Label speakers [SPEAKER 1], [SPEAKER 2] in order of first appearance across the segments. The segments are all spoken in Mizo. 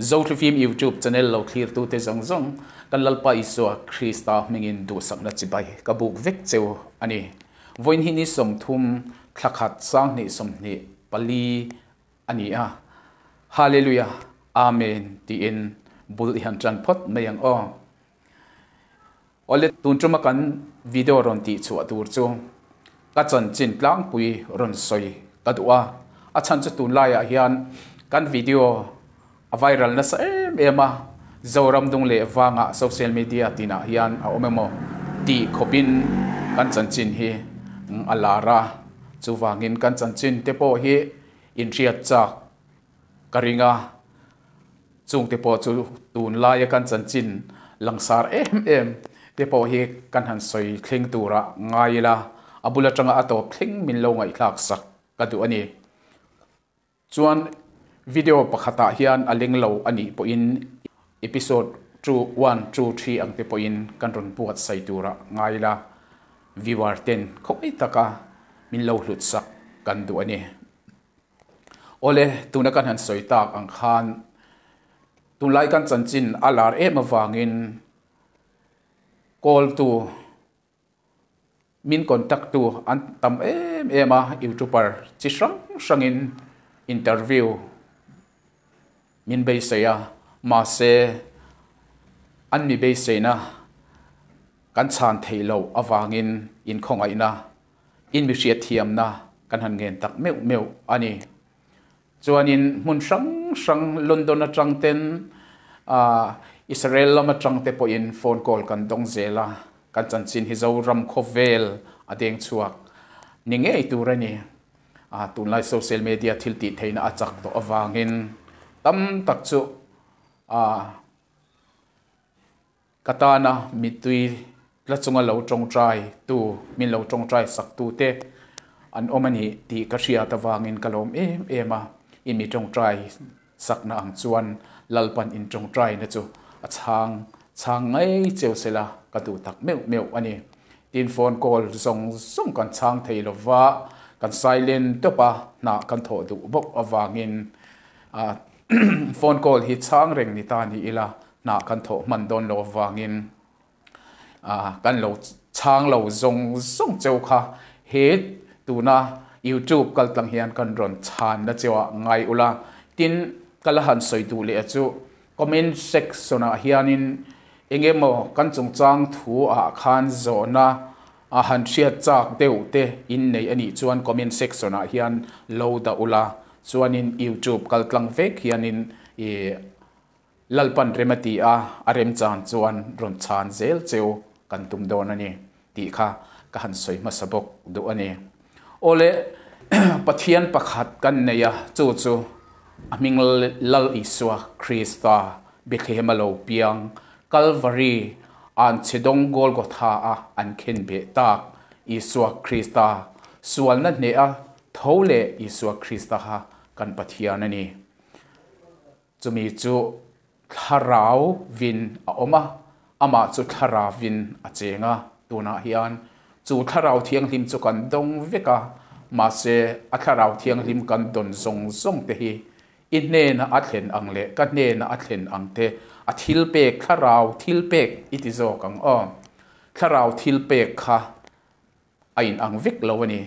[SPEAKER 1] Zothlifim YouTube channel lo thlirtute zawng zawng kan Lalpa Isua Krista hmingin duhsakna chibai ka buk vek cheu a ni. Vawiin hi ni 30 thlakhat 2024 a ni a. Hallelujah Amen tiin bul i han tan phawt mai ang aw. Awle tun tuma kan video rawn tih chhuah tur chu ka chanchin tlangpui rawn sawi ka duh a, a chhan chu tunlaiah hian kan video a viral nasa em em a, Zoram dung leh vangah social media tinah hian a awm emaw tih khawpin kan chanchin hi a lar a, chuvangin kan chanchin te pawh hi inhriat chak ka ring a, chungte pawh chu tunlaia kan chanchin langsar em em te pawh hi kan han sawi thleng tura ngai ila, a bul atanga a tawp thleng min lo ngaihthlak sak ka duh a ni. Chuan video pakhatah hian a leng lo a nih pawhin episode 2, 1, 2, 3 ang te pawhin kan rawn buatsaih tura ngai ila, viewer ten khawih taka min lo hlut sak kan duh a ni. Awle, tuna kan han sawi tak ang khan tunlai kan chanchin a lar em avangin call tu, min contact tu an tam em em a, youtuber chi hrang hrangin interview min beisei a, mahse an mi beiseina kan chhan theih loh avangin inkhawngaihna In mi hriatthiamna kan han ngen tak meuh meuh a ni. Chuanin hmun hrang hrang London atang ten Israel lam atang te pawhin phone call kan dawng zel a, kan chanchin hi Zoram khawvel a deng chhuak ni ngei tur a ni. Tunlai social media thil tih theihna a chak tawh avangin tam tak chu Ka tana mittui tla chunga lo tawngtai tu, min lo tawngtai sak tu te an awm a ni tih ka hriat avangin ka lawm em em a, i mi tawngtai sakna ang chuan Lalpan in tawngtaina chu a chhang chhang ngei cheu sela ka duh tak meuh meuh a ni. Tin phone call zawng zawng kan chhang thei lova, kan silent tawp a, hnah kan thawh duh bawk avangin phone call hi chhang reng ni ta ni ila Hna kan thawh hman dawn lo avangin kan lo chhang lo zawng zawng cheu kha he tuna YouTube kal tlang hian kan rawn chhanna cheu ah ngai ula. Tin, ka la han sawi duh leh chu comment section ah hianin eng emaw kan chungchang thu ah khan zawhna a han hriat chak deuh te in nei a nih chuan comment section ah hian lo dah ula. Chuanin YouTube kal tlang vek hianin ih Lalpan rem a ti a, a remchan chuan rawn chhan zel cheu kan tum dawn a ni tih kha ka han sawi hmasa bawk duh a ni. Awle, Pathian pakhat kan nei a, chu chu a hming Lal Isua Krista Bethlehem a lo piang, Kalvari an chhedawng Golgotha a an khen beh tak Isua Krista, sualna hneh a tho leh Isua Krista kha kan Pathian a ni. Chumi chu thlarau vin a awm a, amah chu thlarau vin a cheng a. Tunah hian chu thlarau thianghlim chu kan dawng vek a, mahse a thlarau thianghlim kan dawn zawng zawng te hi i hnena a thlen ang leh ka hnena a thlen ang te a thilpek thlarau thilpek i ti zawk ang aw. Thlarau thilpek kha a inang vek lo a ni.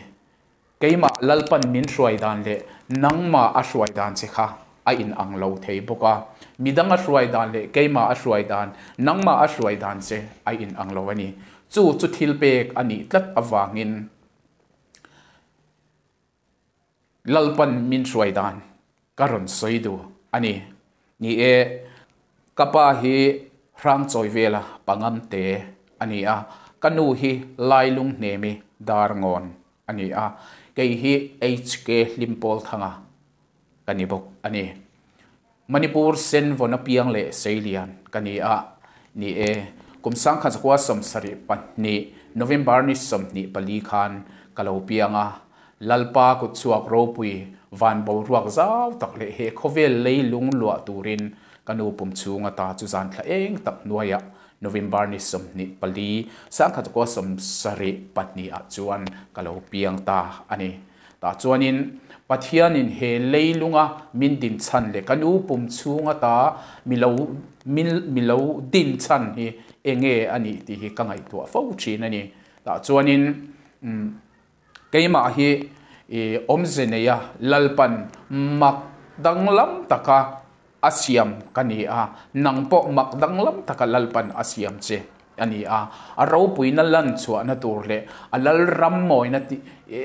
[SPEAKER 1] Keimah Lalpan min hruai dan leh nangmah a hruai dan che kha a inang lo thei bawk a. Midang a hruai dan leh keimah a hruai dan, nangmah a hruai dan che a inang lo a ni. Chu chu thil pek a nih tlat avangin Lalpan min hruai dan ka rawn sawi duh a ni. Ni e, ka pa hi Hrangchawi vela pangam te a ni a, ka nu hi Lailung hnemi Darngawn a ni a, kei hi HK Hlimpawlthanga ka ni bawk a ni. Manipur Senvawn apiang leh Seilian ka ni a, ni e, kum 1972 November ni 24 khan ka lo piang a, Lalpa kutchhuak ropui van boruak zau tak leh he khawvel lei lung luah turin ka nu pum chhung ata chu zan thla eng tak hnuaiah November ni 24, 1974 ah chuan ka lo piang ta a ni. Tah chuanin Pathianin he leilunga min din chhan leh ka nu pum chhung ata mi lo min mi lo din chhan hi enge a nih tih hi ka ngaihtuah fo thin a ni. Tah chuanin umm keimah hi ih awmze neia Lalpan mak danglam taka a siam ka ni a, nang pawh mak danglam taka Lalpan a siam che a ni a, a ropuina lan chhuahna tur leh a lalram mawina ti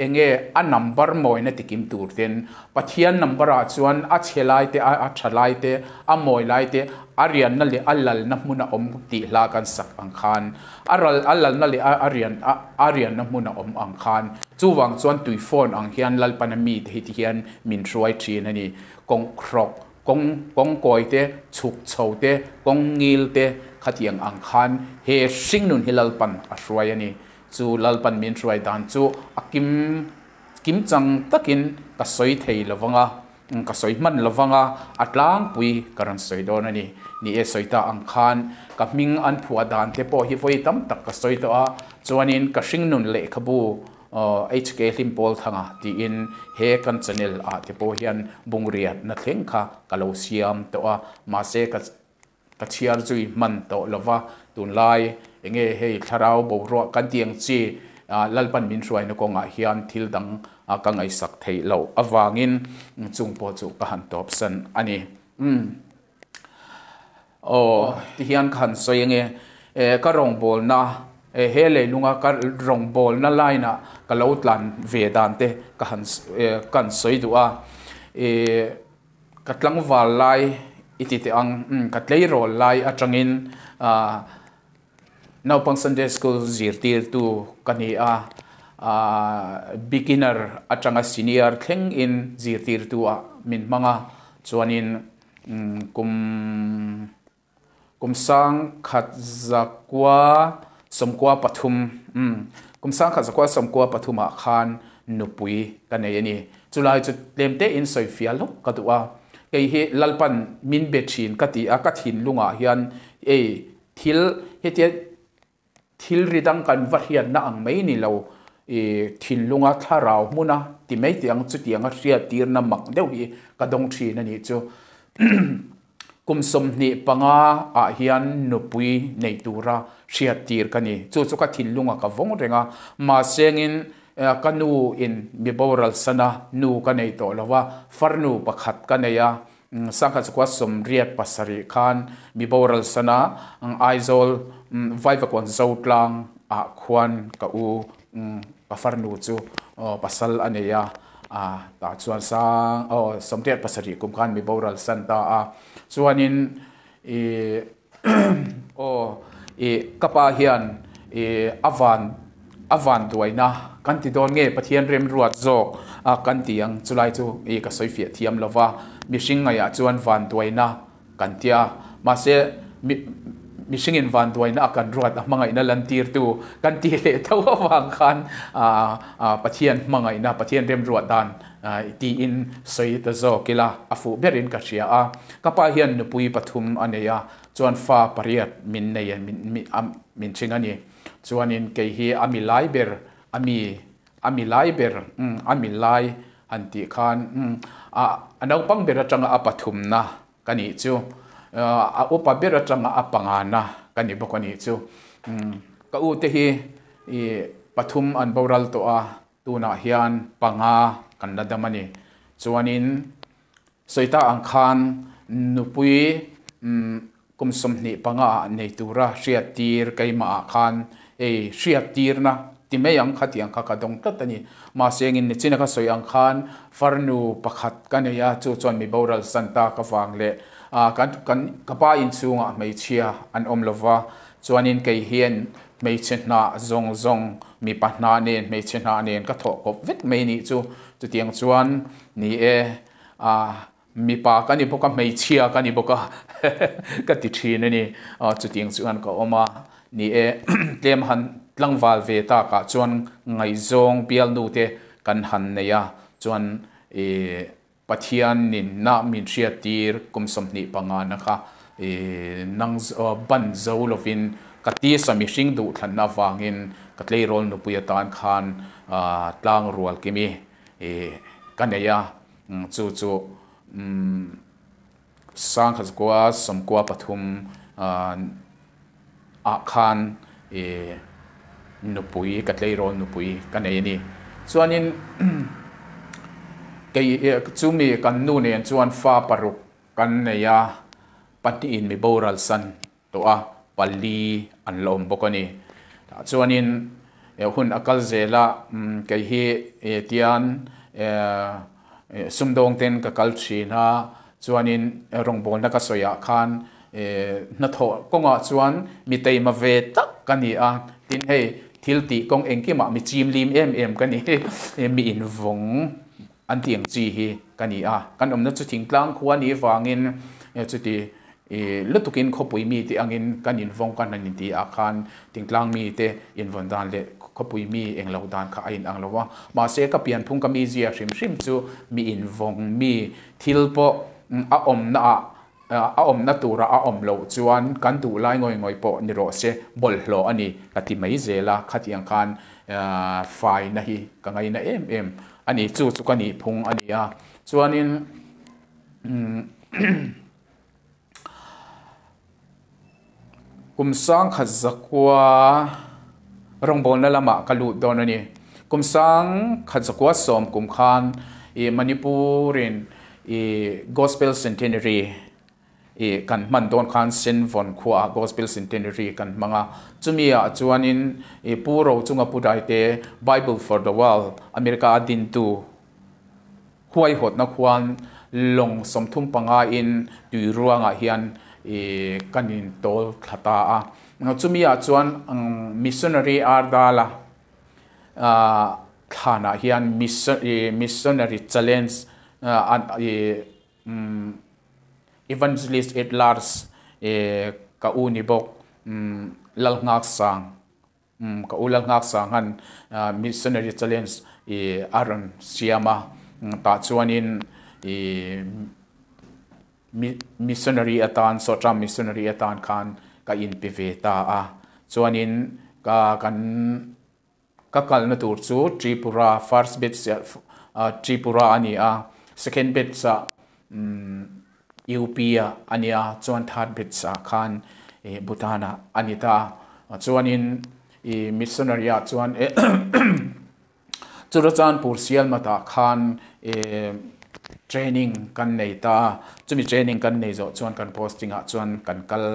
[SPEAKER 1] enge a number mawina tikim tur ten Pathian number ah chuan a chhe lai te a tha lai te a mawi lai te a rianna leh a lalna hmun a awm tih hla kan sak ang khan a ral a lalna leh a rian a rianna hmun a awm ang khan chuvang chuan tui phone ang hian Lalpana mite hi ti hian min hruai thin a ni. Kawng hrawk, kawng kawng kawi te, chhuk chho te, kawng ngil te khatiang ang khan he hringnun hi Lalpan a hruai a ni. Chu Lalpan min hruai dan chu a kim kim chang takin ka sawi thei lo vang a, ka sawi hman lo vang a, a tlangpui ka rawn sawi dawn a ni. Ni e sawi ta ang khan ka hming an phuah dan te pawh hi vawi tam tak ka sawi tawh a, chuanin ka hringnun lehkhabu HK Hlimpawl Thanga tiin he kan channel ah te pawh hian bungriatna thleng kha ka lo siam tawh a, mahse ka ka chhiar zui hman tawh lova, tunlai enge hei thlarau boruak kan tih ang chi Lalpan min hruaina kawngah hian thil dang ka ngaihsak theih loh avangin chung pawh chu ka han tawpsan a ni. Umm. Aw, tihian ka han sawi ange, ka rawngbawlna, he leilunga ka rawngbawlna line ah ka lo tlan ve dan te ka han ka han sawi duh a, ka tlangval lai i ti teh ang, ka tleirawl lai atangin naupang Sunday school zirtirtu ka ni a, beginner atanga senior thleng in zirtirtu ah min hmang a, chuanin Kum kum sang khat zakua sawmkua pathum kum sang khat zakua sawmkua pathumah khan nupui ka nei a ni. Chulai chu tlem tein sawi fiah hlawk ka duh a. Kei hi Lalpan min be thin ka ti a, ka thinlungah hian ei thil hetia Thil ri dang kan va hriatna ang mai ni lo, i thinlunga thlarau hmuna ti mai tih ang chutianga hriattirna mak deuh hi ka dawng thin a nih chu. Kum 25 ah hian nupui nei tura hriattir ka ni. Chu chu ka thinlunga ka vawng reng a, mahsengin ka nu in mi boral sana nu ka nei tawh lo va, farnu pakhat ka nei a, Sangha chukua 87 khan mi boral sana Aizawl Vaivakawn Zotlang ah khuan ka u ka farnu chu pasal a nei a, tah chuan sang 87 kum khan mi boral san ta a, chuanin i aw i ka pa hian i a van a van duaina kan ti dawn nge Pathian remruat zawk a kan ti ang chulai chu i ka sawi fiah thiam lo va, mihring ngaihah chuan van duaina kan ti a, mahse mi mihringin van duaina a kan ruat a hmangaihna lantirtu kan ti leh tho avang khan a Pathian hmangaihna Pathian remruat dan tiin sawi ta zawk ila a fuh berin ka hria a, ka pa hian nupui pathum a nei a, chuan fa pariat min nei a min hring a ni. Chuanin kei hi a mi lai ber, a mi, a mi lai ber, umm, a mi lai han tih khan, umm, a, a naupang ber atanga a pathumna ka nih chu, a upa ber atanga a pangana ka ni bawk a nih chu. Umm, ka u te hi i pathum an boral tawh a, tunah hian panga kan la dam a ni. Chuanin Sawita ang khan nupui kum 25 ah nei tura hriattir keimah ah khan ei hriattirna ti mai ang kha tih ang kha ka dawng tlat a ni. Mahse engin nichina ka sawi ang khan farnu pakhat ka nei a, chu chuan mi boral san tak avang leh kan kan ka pa inchhungah hmeichhia an awm lova, chuanin kei hian hmeichhe hnah zawng zawng mipa hnah nen hmeichhe hnah nen ka thawh kawp vek mai nih chu. Chutiang chuan ni e, a mipa ka ni bawk a, hmeichhia ka ni bawk a ka ti thin a ni. Chutiang chuan ka awm a, ni e tlem han tlangval ve takah chuan ngaihzawng bialnu te kan han nei a, chuan i Pathian ninna min hriattir kum 25 na kha i nang ban zo lovin ka tisa mihring duhthlanna avangin ka tleirawl nupui atan khan tlang rual kimi. ka nei a, chu chu Sangkhat 93 ah khan nupui ka tleirawl nupui ka nei a ni. Chuanin kei chumi kan nu nen chuan fa paruk kan nei a, pahnihin mi boral san tawh a, pali an la awm bawk a ni. Tah chuanin hun a kal zel a, kei hi tian sumdawng ten ka kal thin a, chuanin rawngbawlna ka sawiah khan hnathawh kawngah chuan mi teima ve tak ka ni a, tin hei thil tih kawng engkimah mi chim lim em em ka ni, mi invawng an tih ang chi hi ka ni a. Kan awmna chu thingtlang khua ni vangin chuti lutukin khawpui mite angin kan invawng kan han inti ah khan thingtlang mite invawn dan leh khawpui mi englo dan kha a inang lo a. Mahse ka pianphung ka mizia hrim hrim chu mi invawng mi thil pawh a awmna ah a awmna tura a awm loh chuan kan duh lai ngawi ngawi pawh ni rawh se bawlhhlawh a ni ka ti mai zel a, khatiang khan faina hi ka ngaina em em a ni. Chu chu ka nihphung a ni a, chuanin Kum 1900 rawngbawlna lamah ka lut dawn a ni. Kum 1910 kum khan i Manipur-in i Gospel Centenary i kan hman dawn khan Senvawn khuaah Gospel Centenary kan hmang a. Chumi ah chuanin i Pu Rochunga Pu Daite Bible for the World America a dintu Huaihawtna khuan lawng 35 in tui ruangah hian kan intawl thla ta a. Chumi ah chuan Missionary Ardala thlanah hian Missionary Challenge Evangelist at Large ka u ni bawk Lalngaksang Ka u Lalngaksang han Missionary Challenge i a rawn siam a, tah chuanin i Missionary atan, Sawtram Missionary atan khan ka inpe ve ta a. Chuanin ka kan ka kalna tur chu Tripura first batch Tripura a ni a, second batch ah UP ah a nia chuan third batch ah khan ih Bhutan ah a ni ta a chuanin ih missionary ah chuan Churachandpur Sialmat ah khan ih training kan nei ta a chumi training kan nei zawh chuan kan posting ah chuan kan kal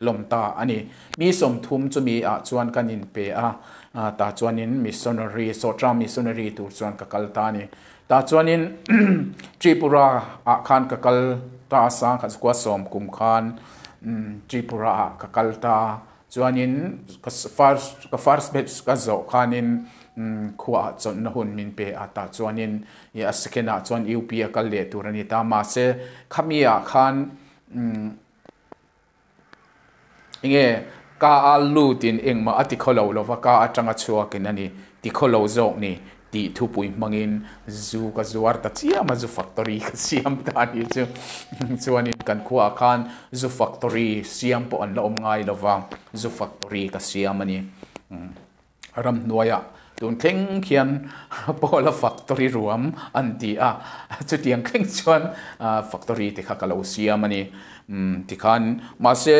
[SPEAKER 1] lawm ta a ni. Mi 30 chumi ah chuan kan inpe a, tah chuanin missionary, Sawtra missionary tur chuan ka kal ta a ni. Tah chuanin Tripura ah khan ka kal ta a, 1910 kum khan Tripura ah ka kal ta a, chuanin ka first ka first batch ka zawh khanin khua ah chawlhna hun min pe a, tah chuanin a second ah chuan UP a kal leh tur a ni ta, mahse khami ah khan Enge ka a lutin engmah a ti khaw lo lova ka atanga chhuakin a ni ti khaw lo zawk ni tih thupui hmangin zu ka zuar ta chiam a, zu factory ka siam ta a nih chu. Chuanin kan khuaah khan zu factory siam pawh an la awm ngai lova zu factory ka siam a ni. Ramhnuaiah tun thleng khian Paula factory ruam an ti a, chutiang thleng chuan factory te kha ka lo siam a ni. Tikhan mahse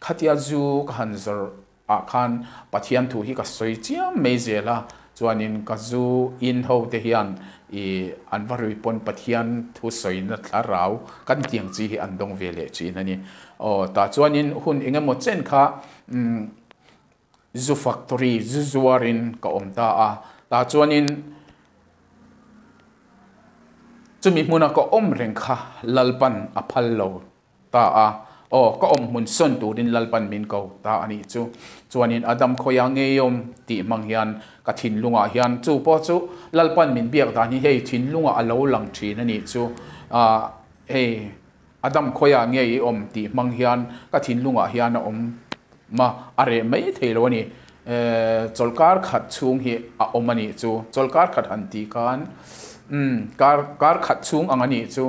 [SPEAKER 1] khatia zu ka han zawrh ah khan Pathian thu hi ka sawi chiam mai zel a, chuanin ka zu in ho te hian ih an va rui pawn Pathian thu sawina thlarau kan tiang chi hi an dawng ve leh thin a ni. Aw tah chuanin hun engemaw chen kha Zu factory zu zuarin ka awm ta a, tah chuanin chumi hmuna ka awm reng kha Lalpan a phal lo ta a, aw ka awm hmun sawn turin Lalpan min ko ta a nih chu. Chuanin Adam khawiah ngei awm tih hmang hian ka thinlungah hian chu pawh chu Lalpan min biak dan hi hei thinlungah a lo lang thin a nih chu, ah hei Adam khawiah nge i awm tih hmang hian ka thinlungah hian a awm a, a reh mai thei lo a ni. Chawlhkar khat chhung hi a awm a nih chu. Chawlhkar khat han tih khan umm kar kar khat chhung ang a nih chu.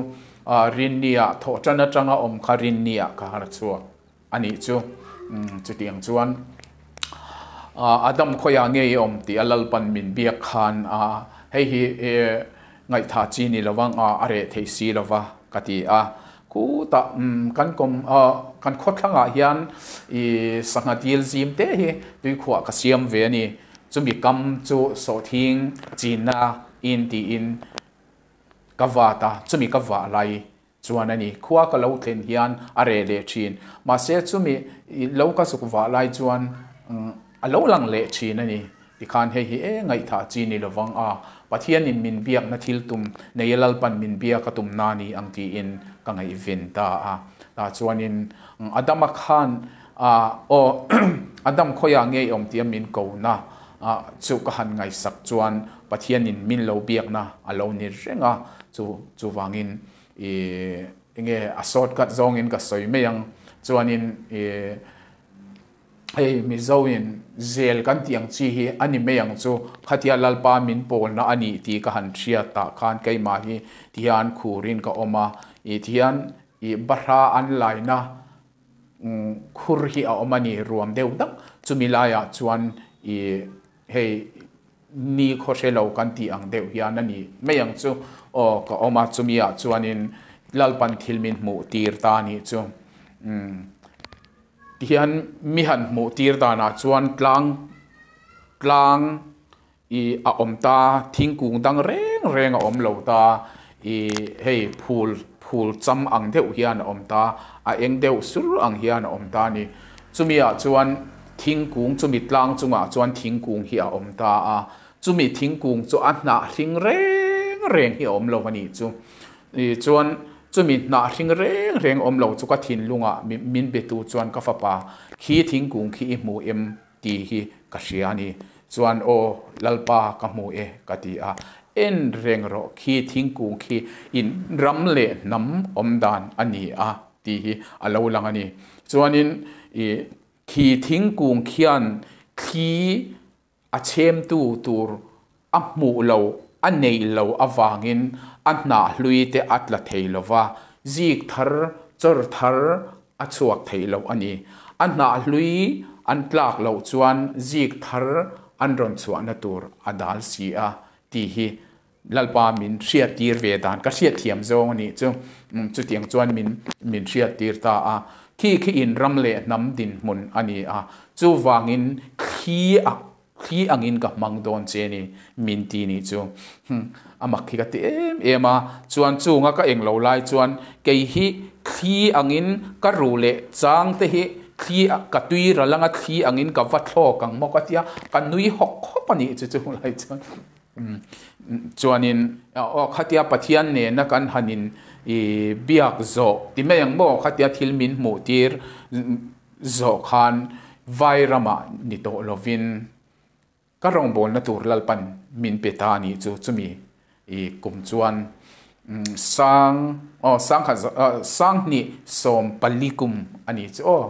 [SPEAKER 1] Rinnia thawh tan atanga awm kha Rinnia ka har chhuak a nih chu. Chutiang chuan Adam khawiah nge i awm tih a Lalpan min biak khan a. Hei hi ngaihtha chi ni lovang a, a reh thei si lova ka ti a. Khutah kan kawm kan khawthlangah hian i sangha dil zim te hi tuikhuah ka siam ve a ni. Chumi kam chu sawhthing chinna in tiin ka vat a, chumi ka vah lai chuan a ni. Khua ka lo thlen hian a reh leh thin. Mahse chumi lo ka zuk vah lai chuan a lo lang leh thin a ni. Tikhan hei hi e ngaihthah chi ni lovang a, Pathianin min biakna thil tum nei Lalpan min biak a tum na ni ang tiin ka ngaihven ta a. Tah chuanin Adama khan aw Adam khawiah nge i awm tia min ko na chu ka han ngaihsak chuan Pathianin min lo biakna a lo ni reng a, chu chuvangin i enge a shortcut zawngin ka sawi mai ang chuanin i Hei Mizo in zel kan tih ang chi hi a ni mai ang chu, khatia Lalpa min pawlna a nih tih ka han hriat tah khan keimah hi tihian khurin ka awm a, ih tihian ih bahra an laina khur hi a awm a ni ruam deuh dak, chumi laiah chuan ih hei ni khaw hre lo kan tih ang deuh hian a ni mai ang chu aw ka awm a, chumi ah chuanin Lalpan thil min hmuh tir ta a nih chu. Tihian mi han hmuh tir danah chuan tlang tlang ih a awm ta, thingkung dang reng reng a awm lo ta, ih hei phul phul cham ang deuh hian a awm ta, a eng deuh sur ang hian a awm ta a ni. Chumi ah chuan thingkung chumi tlang chungah chuan thingkung hi a awm ta a, chumi thingkung chu a hnah hring reng reng hi a awm lo a nih chu. Ih chuan chumi hnah hring reng reng awm lo chu ka thinlungah min betu chuan ka fapa khi thingkung khi i hmu em tih hi ka hria a ni. Chuan aw Lalpa ka hmu e ka ti a, en reng rawh khi thingkung khi in ram leh hnam awm dan a ni a tih hi a lo lang a ni. Chuanin ih khi thingkung khian thli A chhemtu tur a hmuh lo, a neih lo avangin a hnah hlui te a tla thei lo va, zik thar, chawr thar a chhuak thei lo a ni. A hnah hlui an tlak loh chuan zik thar an rawn chhuahna tur a dal si a tih hi Lalpa min hriattir ve dan ka hriatthiam zawng a nih chu. Chutiang chuan min min hriattir ta a. Khi khi in ram leh hnam dinhmun a ni a. Chuvangin thli a thli angin ka hmang dawn che ni min ti nih chu. A mak hi ka ti em em a. Chuan chunga ka eng lo lai chuan kei hi thli angin ka ru leh chang te hi thli ka tui ral anga thli angin ka va thlawk ang maw ka tia ka nui hawk hawk a nih chu chung lai chuan. Chuanin aw khatia Pathian nena kan han in i biak zawh ti mai ang maw khatia thil min hmuh tir zawh khan vai ramah ni tawh lovin ka rawngbawlna tur Lalpan min pe ta a nih chu chumi i kum chuan sang aw sangkhat sanghnih 14 kum a ni chu aw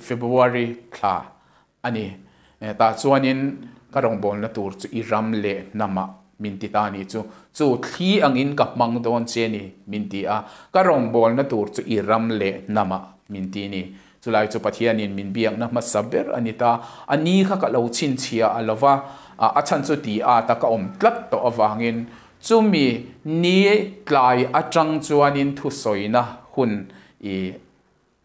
[SPEAKER 1] February thla A ni. Tah chuanin ka rawngbawlna tur chu i ram leh hnamah min ti ta a nih chu. Chu thli angin ka hmang dawn che ni min ti a, ka rawngbawlna tur chu i ram leh hnamah min ti ni. Chulai chu Pathianin min biakna hmasa ber a ni ta. A ni kha ka lo chhinchhia a lo va, a chhan chu ti ata ka awm tlat tawh avangin chumi ni tlai atang chuanin thusawina hun i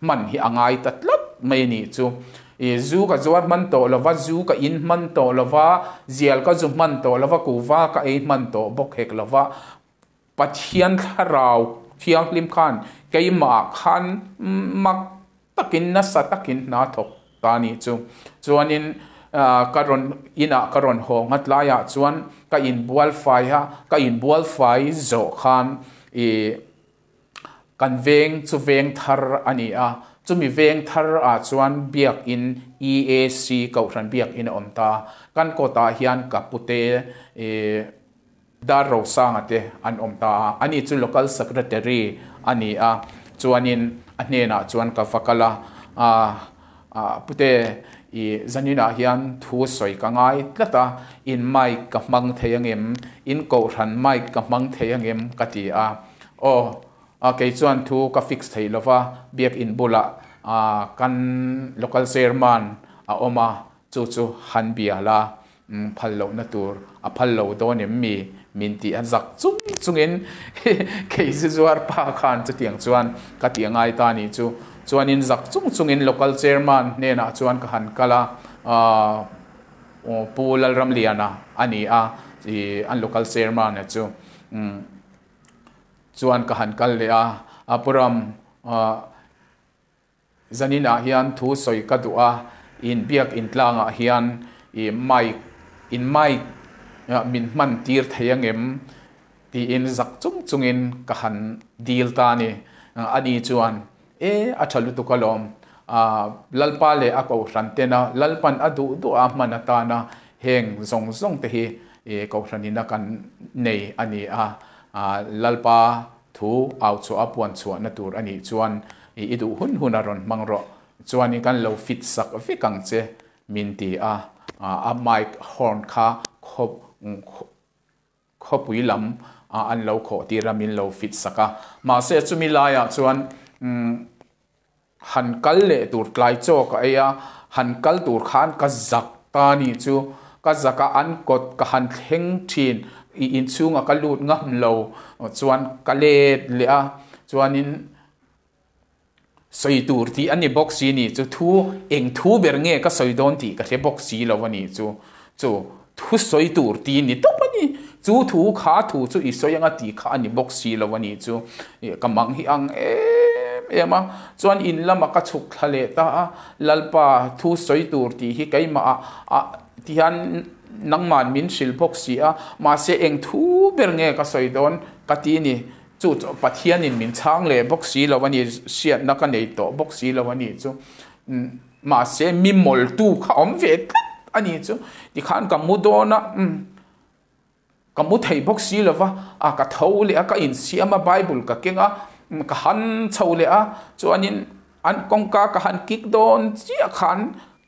[SPEAKER 1] Hman hi a ngai ta tlat mai a nih chu. I zu ka zuar hman tawh lova, zu ka in hman tawh lova, zial ka zu hman tawh lova, kuva ka ei hman tawh bawk hek lova, Pathian thlarau thianghlim khan keimahah khan mak takin nasa takin hna thawk ta a nih chu. Chuanin ka rawn inah ka rawn haw nghat laiah chuan ka inbual fai a, ka inbual fai zawh khan i Kan veng chu veng thar a ni a, chumi veng thar ah chuan biakin EAC Kohhran biakin a awm ta. Kan kawtah hian ka pute ih Dar Rosanga te an awm ta a, ani chu Local Secretary a ni a, chuanin a hnenah chuan ka va kal a, ah pute ih zaninah hian thu sawi ka ngai tlat a, in mic ka hmang thei angem, in Kohhran mic ka hmang thei angem ka ti a. Aw, a kei chuan thu ka fix thei lo va, biakin bulah kan local chairman a awm a, chu chu han bia la, phal lohna tur a phal lo dawn em mi? Min ti a zak chung chungin kei zu zuar pa khan chutiang chuan ka ti a ngai ta ni chu. Chuanin zak chung chungin local chairman hnenah chuan ka han kal a, Pu Lalramliana a ni a, an local chairman a chu. Chuan ka han kal leh a, Pu Ram, Zaninah hian thu sawi ka duh a, in biak intlangah hian i mic in mic min hman tir thei angem tiin zak chung chungin ka han dil ta a ni. Ani chuan, E, a tha lutuk alawm, Lalpa leh a Kohhran tena Lalpan a duh duh a hman atana heng zawng zawng te hi Kohhranina kan nei a ni a, Lalpa Thu au chhuah a puan chhuahna tur a nih chuan i duh hun hun a rawn hmang rawh. Chuanin kan lo fit sak vek ang che min ti a, a mic horn kha khawpui lam an lo khawh tir a min lo fit sak a. Mahse chumi laiah chuan han kal leh tur tlai chaw ka ei a, han kal tur khan ka zak ta ni chu, ka zak a an kawt ka han thleng thin, i inchhunga ka lut ngam lo chuan ka let leh a, chuanin sawi tur tih a ni bawk si ni chu, thu eng thu ber nge ka sawi dawn tih ka hre bawk si lo a ni chu, chu thu sawi tur tih ni tawp a ni, chu thu kha thu chu i sawi anga tih kha a ni bawk si lo a ni chu, ka mang hi ang em em a, chuan in lama ka chhuk thla leh ta a, Lalpa thu sawi tur tih hi keimah ah ti hian nangman min hrilh bawk si a, mahse eng thu ber nge ka sawi dawn ka ti ni, chu chu Pathianin min chhang leh bawk si lo a ni, hriatna ka nei tawh bawk si lo a ni chu. Mahse mi mawltu kha awm ve tlat a ni chu tikhan ka mu dawn a umm ka mu thei bawk si lo va a ka tho leh a ka insiam a bible ka keng a ka han chho leh a chuanin an kawngka ka han kik dawn chiah khan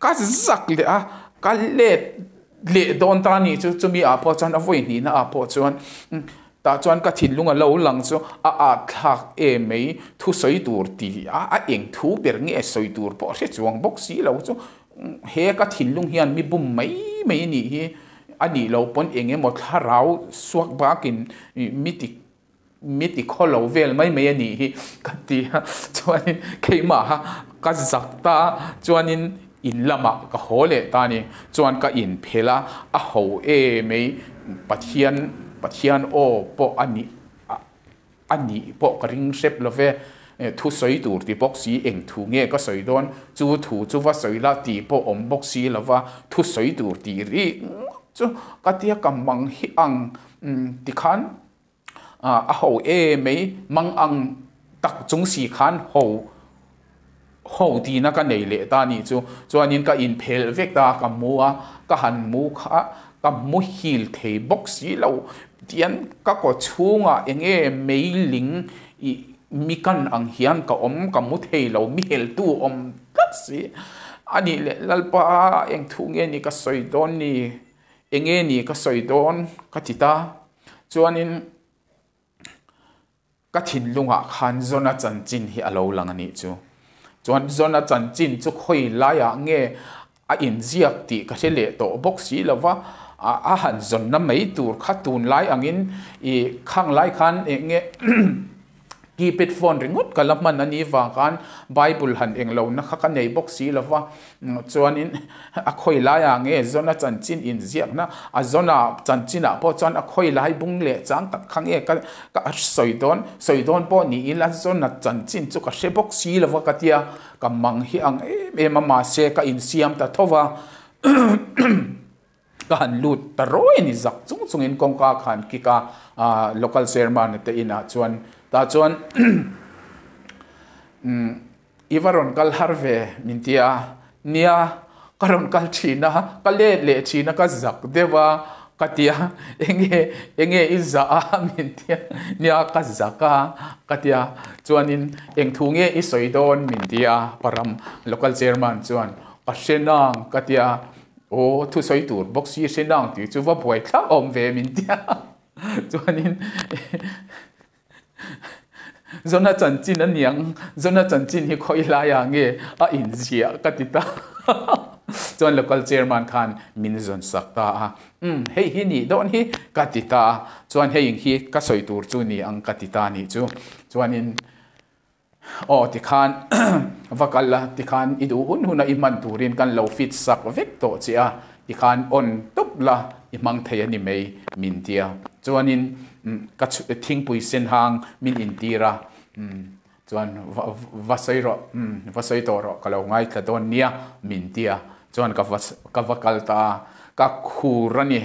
[SPEAKER 1] ka zak leh a ka let leh dawn ta a ni chu chumi ah pawh chuan a vawi hnihna ah pawh chuan Tah chuan ka thinlung a lo lang chu a at thlak em mai, thu sawi tur ti a, a eng thu ber nge sawi tur pawh hre chuang bawk si lo chu he ka thinlung hian mi bum mai mai a nih hi, a nih loh pawn eng emaw thlarau suak bakin mi ti mi ti khaw lo vel mai mai a nih hi ka ti a, chuanin keimah ka zak ta chuanin in lamah ka haw leh ta a ni. Chuan ka inphel a, a ho e mai, Pathian Pathian aw pawh a nih a nih pawh ka ring hrep lo ve, thu sawi tur ti bawk si, eng thu nge ka sawi dawn, chu thu chu va sawi la tih pawh awm bawk si lo va, thu sawi tur tih rik ngawt chu ka tia ka mang hi ang tikhan a ho e mai mang ang tak chung si khan ho ho tihna ka nei leh ta nih chu chuanin ka inphelh vek ta ka mu a ka han mu kha ka muhil thei bawk si lo tian ka kaw chhungah eng nge meiling ih mi kan ang hian ka awm ka mu thei lo mi heltu awm tlat si a nih leh Lalpa eng thu nge ni ka sawi dawn ni eng nge ni ka sawi dawn ka ti ta. Chuanin ka thinlungah khan Zona chanchin hi a lo lang a nih chu. Chuan Zona chanchin chu khawi laiah nge a inziak tih ka hre leh tawh bawk si lo va, a han zawnna mai tur kha tunlai angin i khang lai khan eng nge Keypad phone ringawt ka la hman a nih vang khan Bible han eng lohna kha ka nei bawk si lo va, chuanin a khawi laiah nge Zona chanchin inziakna a Zona chanchinah pawh chuan a khawi lai bung leh chang tak kha nge ka ka sawi dawn sawi dawn pawh ni ila Zona chanchin chu ka hre bawk si lo va ka tia ka mang hi ang em em a mahse ka insiam ta tho va. Ka han lut ta rawi a ni zak chung chungin kawngka kha an kik a, local chairman te inah chuan tah chuan i va rawn kal har ve min ti a, nia ka rawn kal thin a, ka let leh thin a ka zak deuh a ka ti a, enge enge i zah a min ti a, nia ka zak a ka ti a, chuanin eng thu nge i sawi dawn min ti a param local chairman chuan ka hre nang ka ti a. Aw thusawi tur bawk si hre nang tih chu va buai thlak awm ve min tia chuanin Zona chanchin a niang Zona chanchin hi khawi laiah nge a inziah ka ti ta. Chuan local chairman khan min zawn sak ta a, Umm, hei hi nih dawn hi ka ti ta a, chuan hei ing hi ka sawi tur chu ni ang ka ti ta nih chu. Chuanin aw tikhan va kal la, tikhan i duh hun huna i hman turin kan lo fit sak vek tawh che a, tikhan on tawp la i hmang thei a ni mai min tia. Chuanin ka thingpui sen hang min intir a, Chuan va sawi rawh, umm va sawi tawh rawh ka lo ngaithla dawn nia min ti a, chuan ka va ka va kal ta a, ka khur a ni.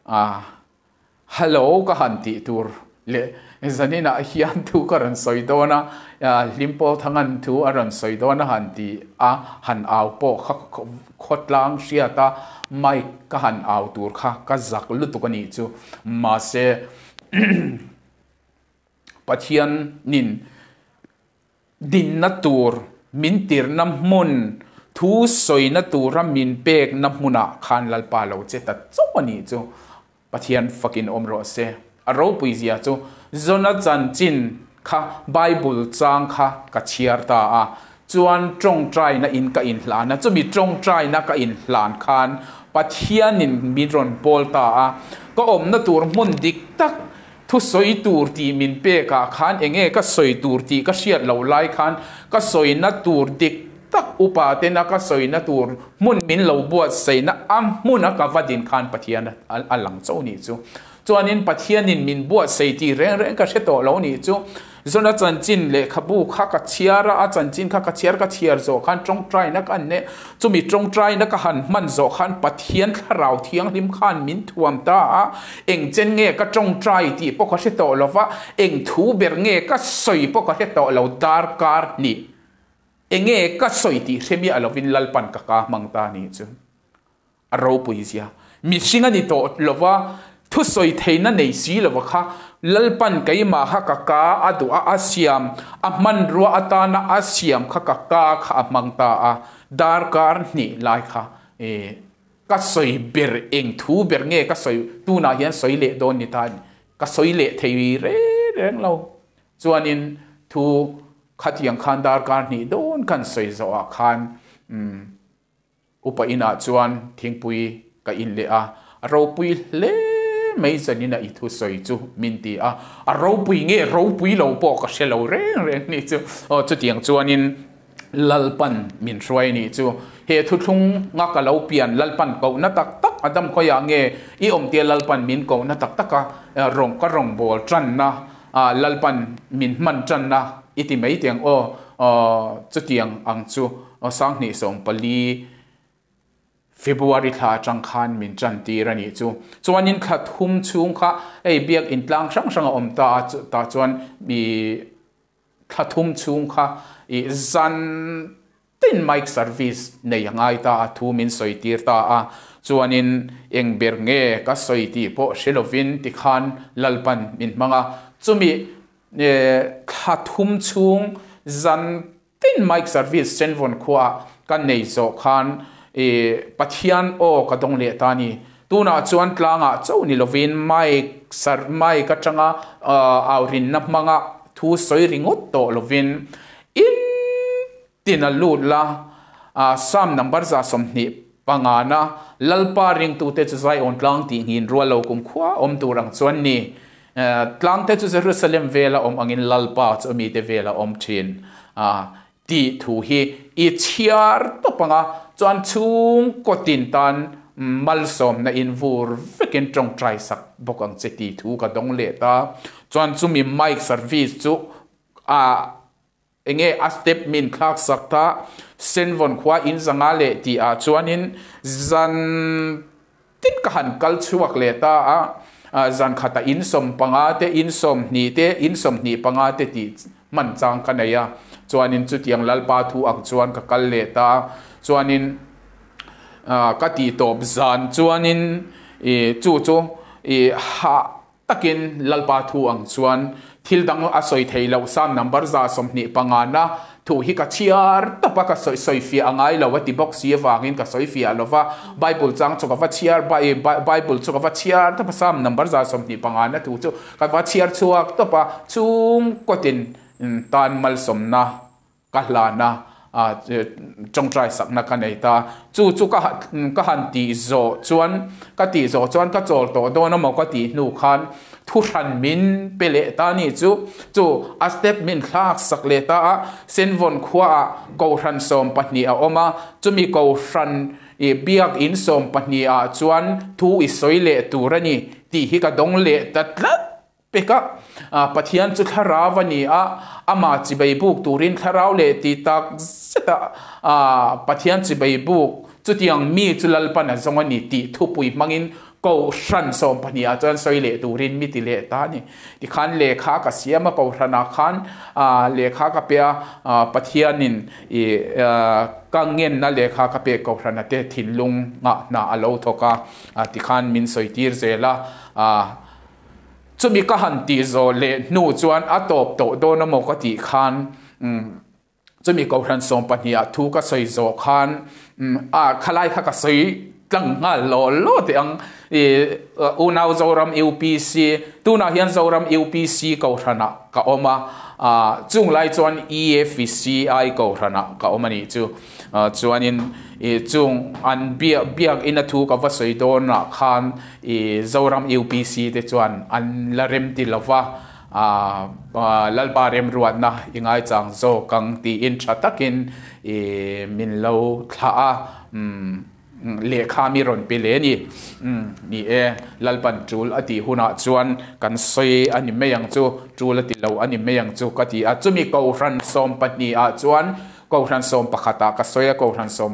[SPEAKER 1] Ah hello ka han tih tur leh zaninah hian thu ka rawn sawi dawn a, Hlimpawl Thangan thu a rawn sawi dawn a han ti a, han au pawh kha khawtlang hriat a mic ka han au tur kha ka zak lutuk a nih chu. Mahse Pathianin dinna tur min tirna hmun, thu sawina tura min pekna hmunah khan Lalpa lo che ta chauh a nih chu Pathian fakin awm rawh se. A ropui zia chu Jona chanchin kha Bible chang kha ka chhiar ta a, chuan tawngtaina in ka inhlan a, chumi tawngtaina ka inhlan khan Pathianin min rawn pawl ta a, ka awmna tur hmun dik tak Thu sawi tur tih min pek ah khan enge ka sawi tur tih ka hriat loh lai khan ka sawina tur dik tak upa tena ka sawina tur hmun min lo buatsaihna a hmun a ka va din khan Pathian a lang chauh nih chu. Chuanin Pathianin min buatsaih tih reng reng ka hre tawh lo nih chu. Zona chanchin lehkhabu kha ka chhiar a, a chanchin kha ka chhiar ka chhiar zawh khan tawngtaina ka han neih, chumi tawngtaina ka han hman zawh khan Pathian thlarau thianghlim khan min thuam ta a, eng chen nge ka tawngtai tih pawh ka hre tawh lo va, eng thu ber nge ka sawi pawh ka hre tawh lo, darkar hnih eng nge ka sawi tih hre miah lovin Lalpan ka ka hmang ta a nih chu. A ropui zia. Mihring a ni tawh lova, thusawi theihna nei si lova kha Lalpan keimah kha ka ka a duh a, a siam, a hmanrua atana a siam kha ka ka kha a hmang ta a, darkar hnih lai kha e ka sawi ber eng thu ber nge ka sawi tunah hian sawi leh dawn ni ta ka sawi leh thei reng reng lo. Chuanin thu khatiang khan darkar hnih dawn kan sawi zawhah khan umm Upa inah chuan thingpui ka in leh a, a ropui hle mai zanina i thusawi chu min ti a, a ropui nge ropui lo pawh ka hre lo reng reng ni chu. Aw chutiang chuanin Lalpan min hruai ni chu. He thuthlung nga ka lo pian Lalpan kohna tak tak a dam khawiah nge i awm tia Lalpan min kohna tak taka rawng ka rawngbâwl tanna Lalpan min hman tanna i ti mai tiang aw chutiang ang chu. 2014 February thla atang khan min tan tir a nih chu. Chuanin thla thum chhung kha hei biak in tlang hrang hrang a awm ta a, tah chuan i thla thum chhung kha i zan tin mic service nei a ngai ta a, thu min sawi tir ta a. Chuanin eng ber nge ka sawi tih pawh hre lovin tikhan Lalpan min hmang a. Chumi thla thum chhung zan Tin mic service Senvawn khuaah ka nei zawh khan i Pathian aw ka dawng leh ta a ni. Tunah chuan tlangah chauh ni lovin mic sar mic atanga aurinna hmanga thu sawi ringawt tawh lovin in tin a lut la Psalm number 25 na Lalpa ringtute chu Zion tlang tih nghin rual lo kumkhua awm tur ang chuan ni. Tlangte chu Jerusalem vela awm angin Lalpa chu mite vela awm thin a tih thu hi i chhiar tawp ang a, chuan chhungkaw tin tan malsawmna in vur vekin tawngtai sak bawk ang che tih thu ka dawng leh ta. Chuan chumi mic service chu a Enge a step min thlak sak ta Senvawn khua in zanga leh tih ah chuanin zan tin ka han kal chhuak leh ta a, zan khatah in 15 te, in 20 te, in 25 te tih hman chang ka nei a, chuanin chutiang Lalpa thu ang chuan ka kal leh ta, chuanin ka tih tawp zan chuanin chu chu hah Takin Lalpa thu ang chuan thil dang a sawi thei loh Psalm number 125 na thu hi ka chhiar tawp a, ka sawi sawi fiah a ngai lo a ti bawk si avangin ka sawi fiah lo va, Bible chang chu ka va chhiar Bible chu ka va chhiar tawp a, Psalm number 125 na thu chu ka va chhiar chhuak tawp a, chhungkawtin tan malsawmna ka hlan a. Ṭawngṭai sakna ka nei ta. Chu chu ka ka han tih zawh chuan ka tih zawh chuan ka chawl tawh dawn amaw ka tih hnu khan thu hran min pe leh ta ni chu. Chu a step min thlak sak leh ta a, Senvawn khuaah Kohhran 12 a awm a, chumi Kohhran i Biakin 12 ah chuan thu i sawi leh tur a ni tih hi ka dawng leh ta tlat. Pek a, Pathian chu thlarau a ni a, amah chibai buk turin thlarau leh ti tak zeta Pathian chibai buk chutiang mi chu Lalpan a zawng a ni tih thupui hmangin Kohhran 12 ah chuan sawi leh turin mi ti leh ta a ni. Tikhan lehkha ka siam a, Kohhranah khan lehkha ka pe a, Pathianin i ka ngenna lehkha ka pek Kohhrana te thinlung ngah hna a lo thawk a, tikhan min sawi tir zel a. Chumi ka han tih zawh leh hnu chuan a tawp tawh dawn amaw ka tih khan chumi Kohhran 12 ah thu ka sawi zawh khan a khalai kha ka sawi tlang nghal law law teh ang. I unau Zoram UPC tunah hian Zoram UPC Kohhran ah ka awm a, chung lai chuan EFCI Kohhran ah ka awm a nih chu. Chuanin i chung an biak biakina thu ka va sawi dawnah khan i Zoram UPC te chuan an la rem ti lova, Lalpa remruatna i ngaichang zawk ang tiin tha takin i min lo thlah a, lehkha mi rawn pe leh a ni. Ni e, Lalpan tul a tih hunah chuan kan sawi a ni mai ang chu, tul a ti lo a ni mai ang chu ka ti a. Chumi Kohhran 12 ah chuan Kohhran 11 ah ka sawi a, Kohhran sawm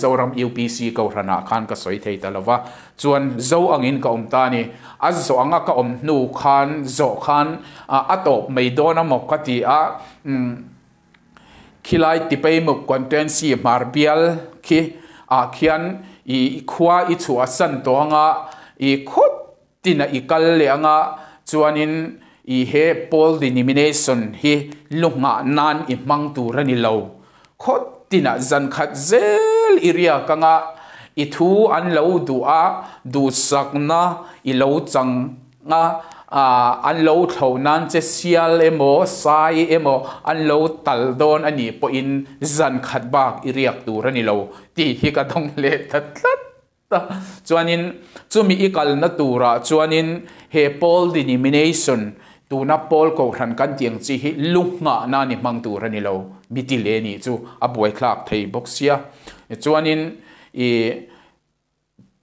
[SPEAKER 1] Zoram UPC Kohhran ah khan ka sawi thei ta lova, chuan zo angin ka awm ta a ni. A zawh anga ka awm hnu khan zawh khan a tawp mai dawn amaw ka ti a, khilai Tipeimuk Constituency hmar bial khi ah khian i khua i chhuah san tawh anga i khawt Tin a i kal leh anga chuanin i he Paul denomination hi lu nghah nan i hmang tur a ni lo. Khawt tinah zan khat zel i riak anga i thu an lo duh a, duhsakna i lo chang a, an lo thlo nan che sial emaw sai emaw an lo tal dawn a nih pawhin zan khat bak i riak tur a ni lo tih hi ka dawng leh ta tlat. Ta. Chuanin chumi i kalna turah chuanin he Paul denomination, tuna Paul Kohhran kan tih ang chi hi lu nghahna ni hmang tur a ni lo, mi ti leh nih chu a buaithlak thei bawk sia. Chuanin i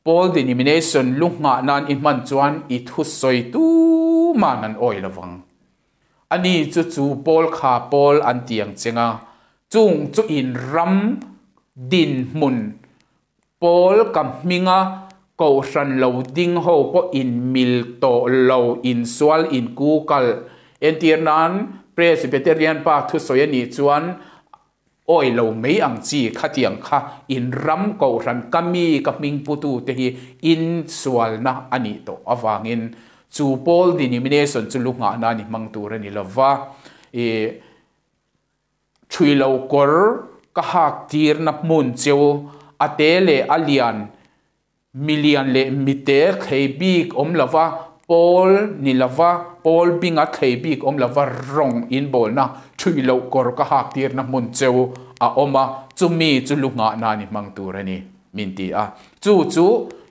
[SPEAKER 1] Paul denomination lu nghah nan i hman chuan i thusawi tuman an awi lovang. Ani chu chu Paul kha Paul an ti ang cheng a, chung chu in ram dinhmun Paul ka hminga kohhran lo ding ho pawh in mil tawh lo, insual, inkukal. Entir nan Presbyterian pa thusawi a nih chuan awi lo mai ang chi khatiang kha in ram kohhran ka mi ka hming putu te hi insualna a nih tawh avangin chu Paul denomination chu lu nghahna ni hmang tur a ni lova. I Ṭhui lo kawr ka hak tirna hmun cheu a te leh a lian, milian leh mite thlei bik awm lova, pawl ni lova, pawl binga thlei bik awm lova rawng inbawlna ṭhui loh kawr ka hak tirna hmun cheu a awm a, chumi chu lu nghahna ni hmang tur a ni, min ti a. Chu chu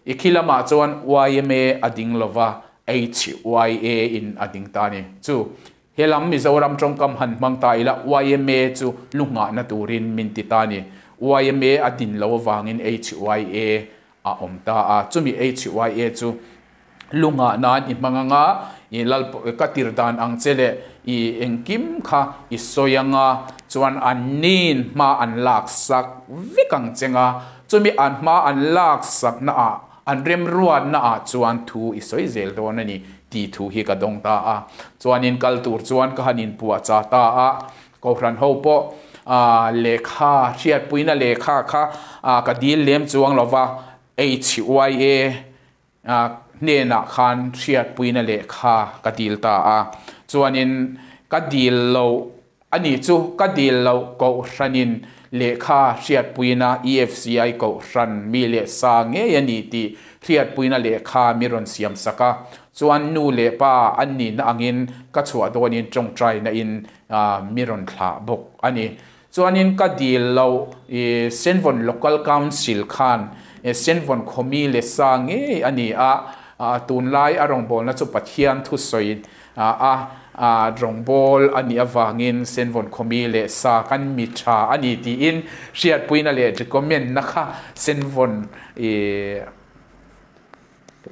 [SPEAKER 1] i khi lamah chuan yma a ding lova, HYA in a ding ta a ni. Chu He lam Mizoram tawngkam han hmang ta ila yma chu lu nghahna turin min ti ta a ni. Yma a din lo avangin HYA a awm ta a, chumi HYA chu lu nghah nan i hmang anga i lal ka tir dan ang che leh i engkim kha i sawi anga chuan an nin hma an lak sak vek ang cheng a, chumi an hma an lak sakna ah An remruatna ah chuan thu i sawi zel dawn a ni tih thu hi ka dawng ta a. Chuanin kal tur chuan ka han inpuahchah ta a, Kohhran ho pawh lehkha hriatpuina lehkha kha ka dil lem chuang lo va, HYA hnenah khan hriatpuina lehkha ka dil ta a. Chuanin ka dil loh A ni chu ka dil loh Kohhranin lehkha hriatpuina EFCI Kohhran mi leh sa ngei a ni tih hriatpuina lehkha mi rawn siam sak a, chuan nu leh pa an nihna angin ka chhuah dawnin tawngtaina in mi rawn thlah bawk a ni. Chuanin ka dil loh i Senvawn Local Council khan Senvawn khawmi leh sa ngei a ni a, tunlai a rawngbawlna chu Pathian thusawi a rawngbâwl a nih avangin Senvawn khawmi leh sa kan mi tha a ni tiin hriatpuina leh recommend-na kha Senvawn i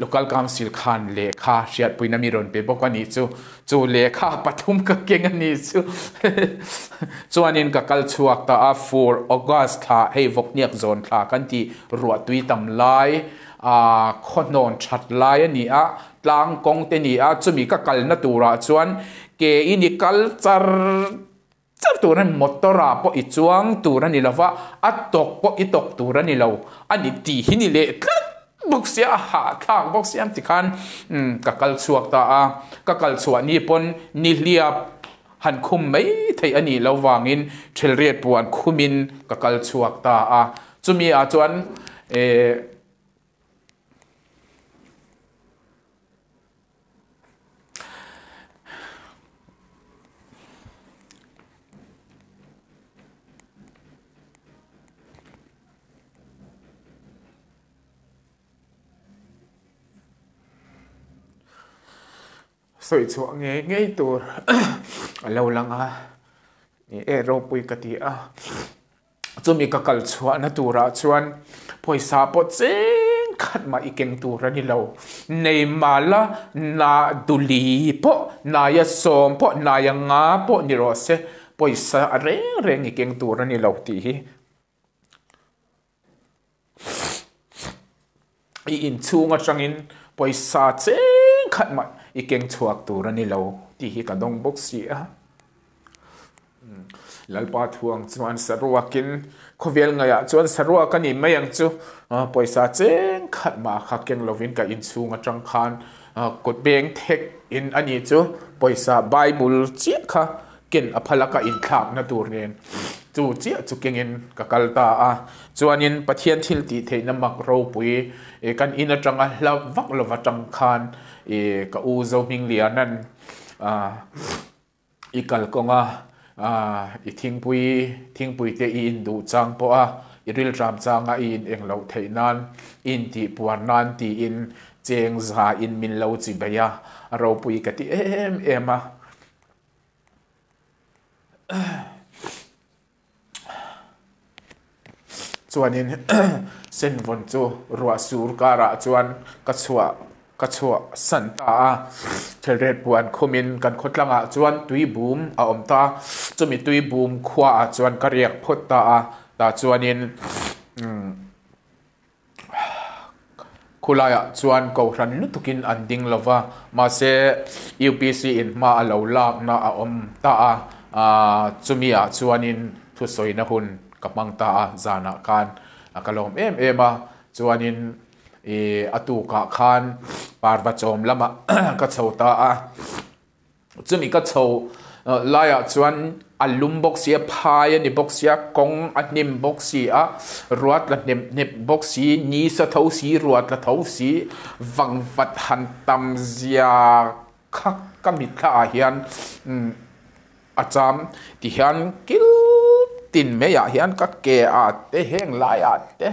[SPEAKER 1] Local Council khan lehkha hriatpuina mi rawn pe bawk a nih chu. Chu lehkha pathum ka keng a nih chu. Chuanin ka kal chhuak ta a, fur August thla hei vawkniak zawn thla kan tih ruahtui tam lai a khawhnawn that lai a ni a, tlang kawng te ni a, chumi ka kalna turah chuan ke in i kal char char tur a ni, motor ah pawh i chuang tur a ni lo va, a tawk pawh i tawk tur a ni lo a ni tih hi ni leh tlat bawk sia, a hahthlak bawk sia tikhan ka kal chhuak ta a, ka kal chhuah ni pawn nihliap han khum mai theih a nih loh vangin thelriat puan khumin ka kal chhuak ta a, chumi ah chuan eh. Sawi chhuah ngei ngei tur a lo lang a, ni e ropui ka ti a. Chumi ka kal chhuahna turah chuan pawisa pawh cheng khat mah i keng tur a ni lo. Nei mala na duli pawh, naia sawm pawh, naia nga pawh ni rawh se, pawisa reng reng i keng tur a ni lo tih hi. I inchhung atangin pawisa cheng khat mah i keng chhuak tur a ni lo tih hi ka dawng bawk si a. Lalpa thuang chuan saruakin khawvel ngaihah chuan saruak a ni mai ang chu. Pawisa cheng khat mah kha keng lovin ka inchhung atang khan kut beng thek in a ni chu pawisa Bible chiah kha ken a phal a ka inthlakna tur nen chu chiah chu kengin ka kal ta a. Chuanin Pathian thil tih theihna mak ropui kan in atanga hla vak lova tang khan ka u Zohmingliana'n i kalkawnga i thingpui thingpui te i induh chang pawh a i rilram changa i in eng loh theih nan i intih puar nan tiin cheng za in min lo chi bei a, a ropui ka ti em em a. Chuanin senvawn chu ruah sur karah chuan ka chhuah ka chhuah san ta a, thelret puan khumin kan khawtlangah chuan tui bum a awm ta, chumi tui bum khuaah chuan ka riak phawt ta a, tah chuanin umm. Khulaiah chuan kohhran lutukin an ding lo va, mahse UPC in hma a lo lakna a awm ta a, chumiah chuanin thusawina hun ka hmang ta a, zanah khan ka lawm em em a, chuanin ih a tukah khan parva chawm lamah ka chho ta a. Chumi ka chho laiah chuan a lum bawk si a, phai a ni bawk si a, kawng a hnim bawk si a, ruat la hnep hnep bawk si, ni sa tho si, ruat la tho si, vangvat han tam zia kha ka mitthla ah hian a cham ti hian kil tin mai ah hian ka ke ah te heng lai ah te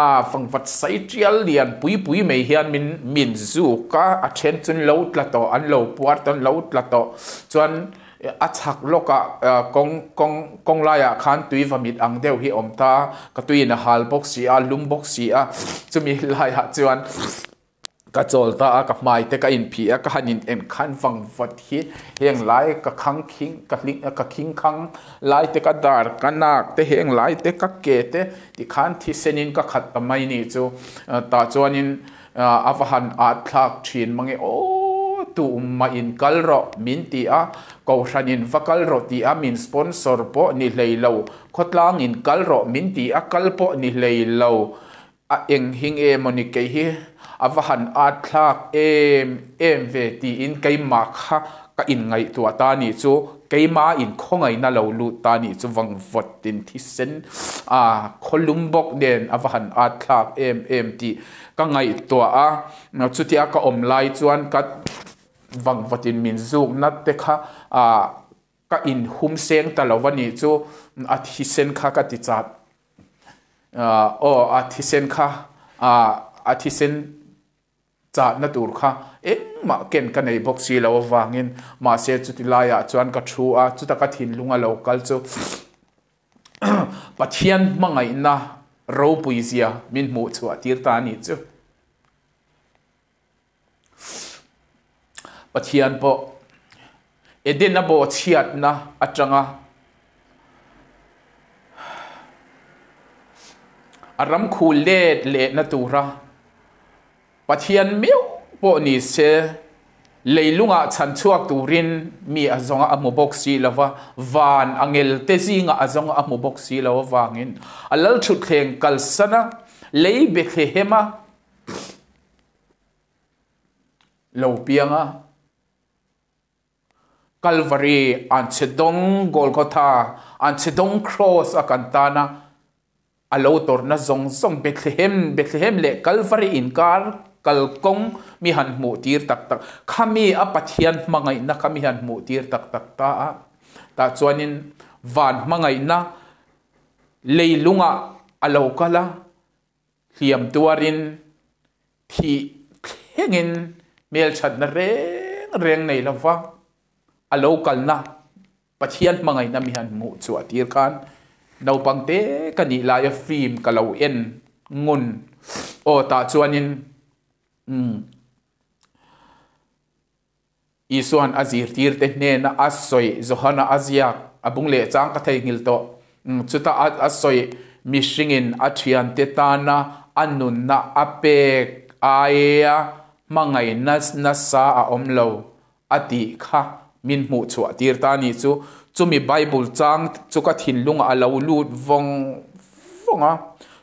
[SPEAKER 1] a fangvat sai tial lian pui pui mai hian min min zuk a a then chu an lo tla tawh an lo puar tawh an lo tla tawh chuan a chhak lawk ah kawng kawng kawng laiah khan tui va mit ang deuh hi a awm ta ka tuiin a hal bawk si a lum bawk si a chumi laiah chuan. Ka chawl ta a, ka hmai te ka inphih a, ka han in en khan vang vat hi heng lai ka khang khing ka hling ka khing khang lai te ka dar ka nak te heng lai te ka ke te tikhan thisen in ka khat ta mai ni chu tah chuanin a va han at thlak thin mange aw tu mah in kal rawh min ti a, kohhran in va kal rawh ti a min sponsor pawh ni hlei lo, khawtlang in kal rawh min ti a kal pawh ni hlei lo. A eng hi nge mawni kei hi a va han at thlak em em ve tiin keimah kha ka inngaihtuah ta nih chu, keimah in khawngaihna lo lut ta nih chu vangvawt in thisen a khawlum bawk nen a va han at thlak em em tih ka ngaihtuah a, chutia ka awm lai chuan ka vangvawt in min zuk nat te kha ah. ka in hum seng ta lo a nih chu a thisen kha ka ti chat aw a thisen kha a thisen chahna tur kha engmah ken ka nei bawk si lo avangin mahse chuti laiah chuan ka thu a chuta ka thinlung a lo kal chu Pathian hmangaihna ropui zia min hmuh chhuah tir ta a nih chu. Pathian pawh Eden-a bawhchhiatna atanga a ram khu let lehna tura Pathian miau pawh ni se leilungah chhan chhuak turin mi a zawnga a hmu bawk si lo va, van a ngelte zingah a zawnga a hmu bawk si lo avangin a lalthutthleng kalsana lei Bethlehema Lo piang a, Kalvari an chhe dawng Golgotha, an chhe dawng Kraws a kan tan a, a lo tawrhna zawng zawng Bethlehem, Bethlehem leh Kalvari inkar kalkawng mi han hmuh tir tak tak, khami a Pathian hmangaihna kha mi han hmuh tir tak tak ta a, tah chuanin van hmangaihna leilungah a lo kal a, Hliam tuarin thih thlengin hmelthatna reng reng nei lova a lo kalna Pathian hmangaihna mi han hmuh chhuah tir khan naupang te ka nih laia film ka lo en ngun aw tah chuanin umm Isua'n a zirtirte hnena a sawi Johana a ziak a bung leh chang ka theihnghilh tawh. Chuta a sawi mihringin a thiante tana a nunna a pek aia hmangaihna nasa a awm lo a tih kha min hmuh chhuah tir ta a nih chu. Chumi Bible chang chu ka thinlungah a lo lut vawng vawng a.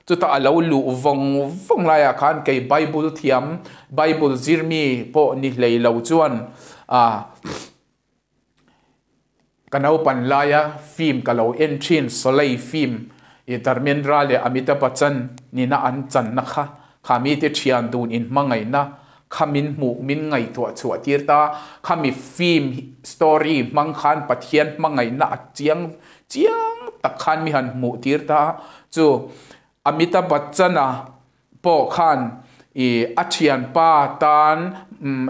[SPEAKER 1] Chutah a lo luh vawng vawng laiah khan kei Bible thiam, Bible zirmi pawh ni hlei lo chuan ah ka naupan laia film ka lo en thin, Soleil film i Dharmendra leh Amitabh Bachchan nina an channa kha, kha mite thian dun inhmangaihna kha min hmuh min ngaihtuah chhuah tir ta, khami film story hmang khan Pathian hmangaihna a chiang Chiang tak khan mi han hmuh tir ta chu Amitabh Bachchan-a pawh khan i a thianpa tan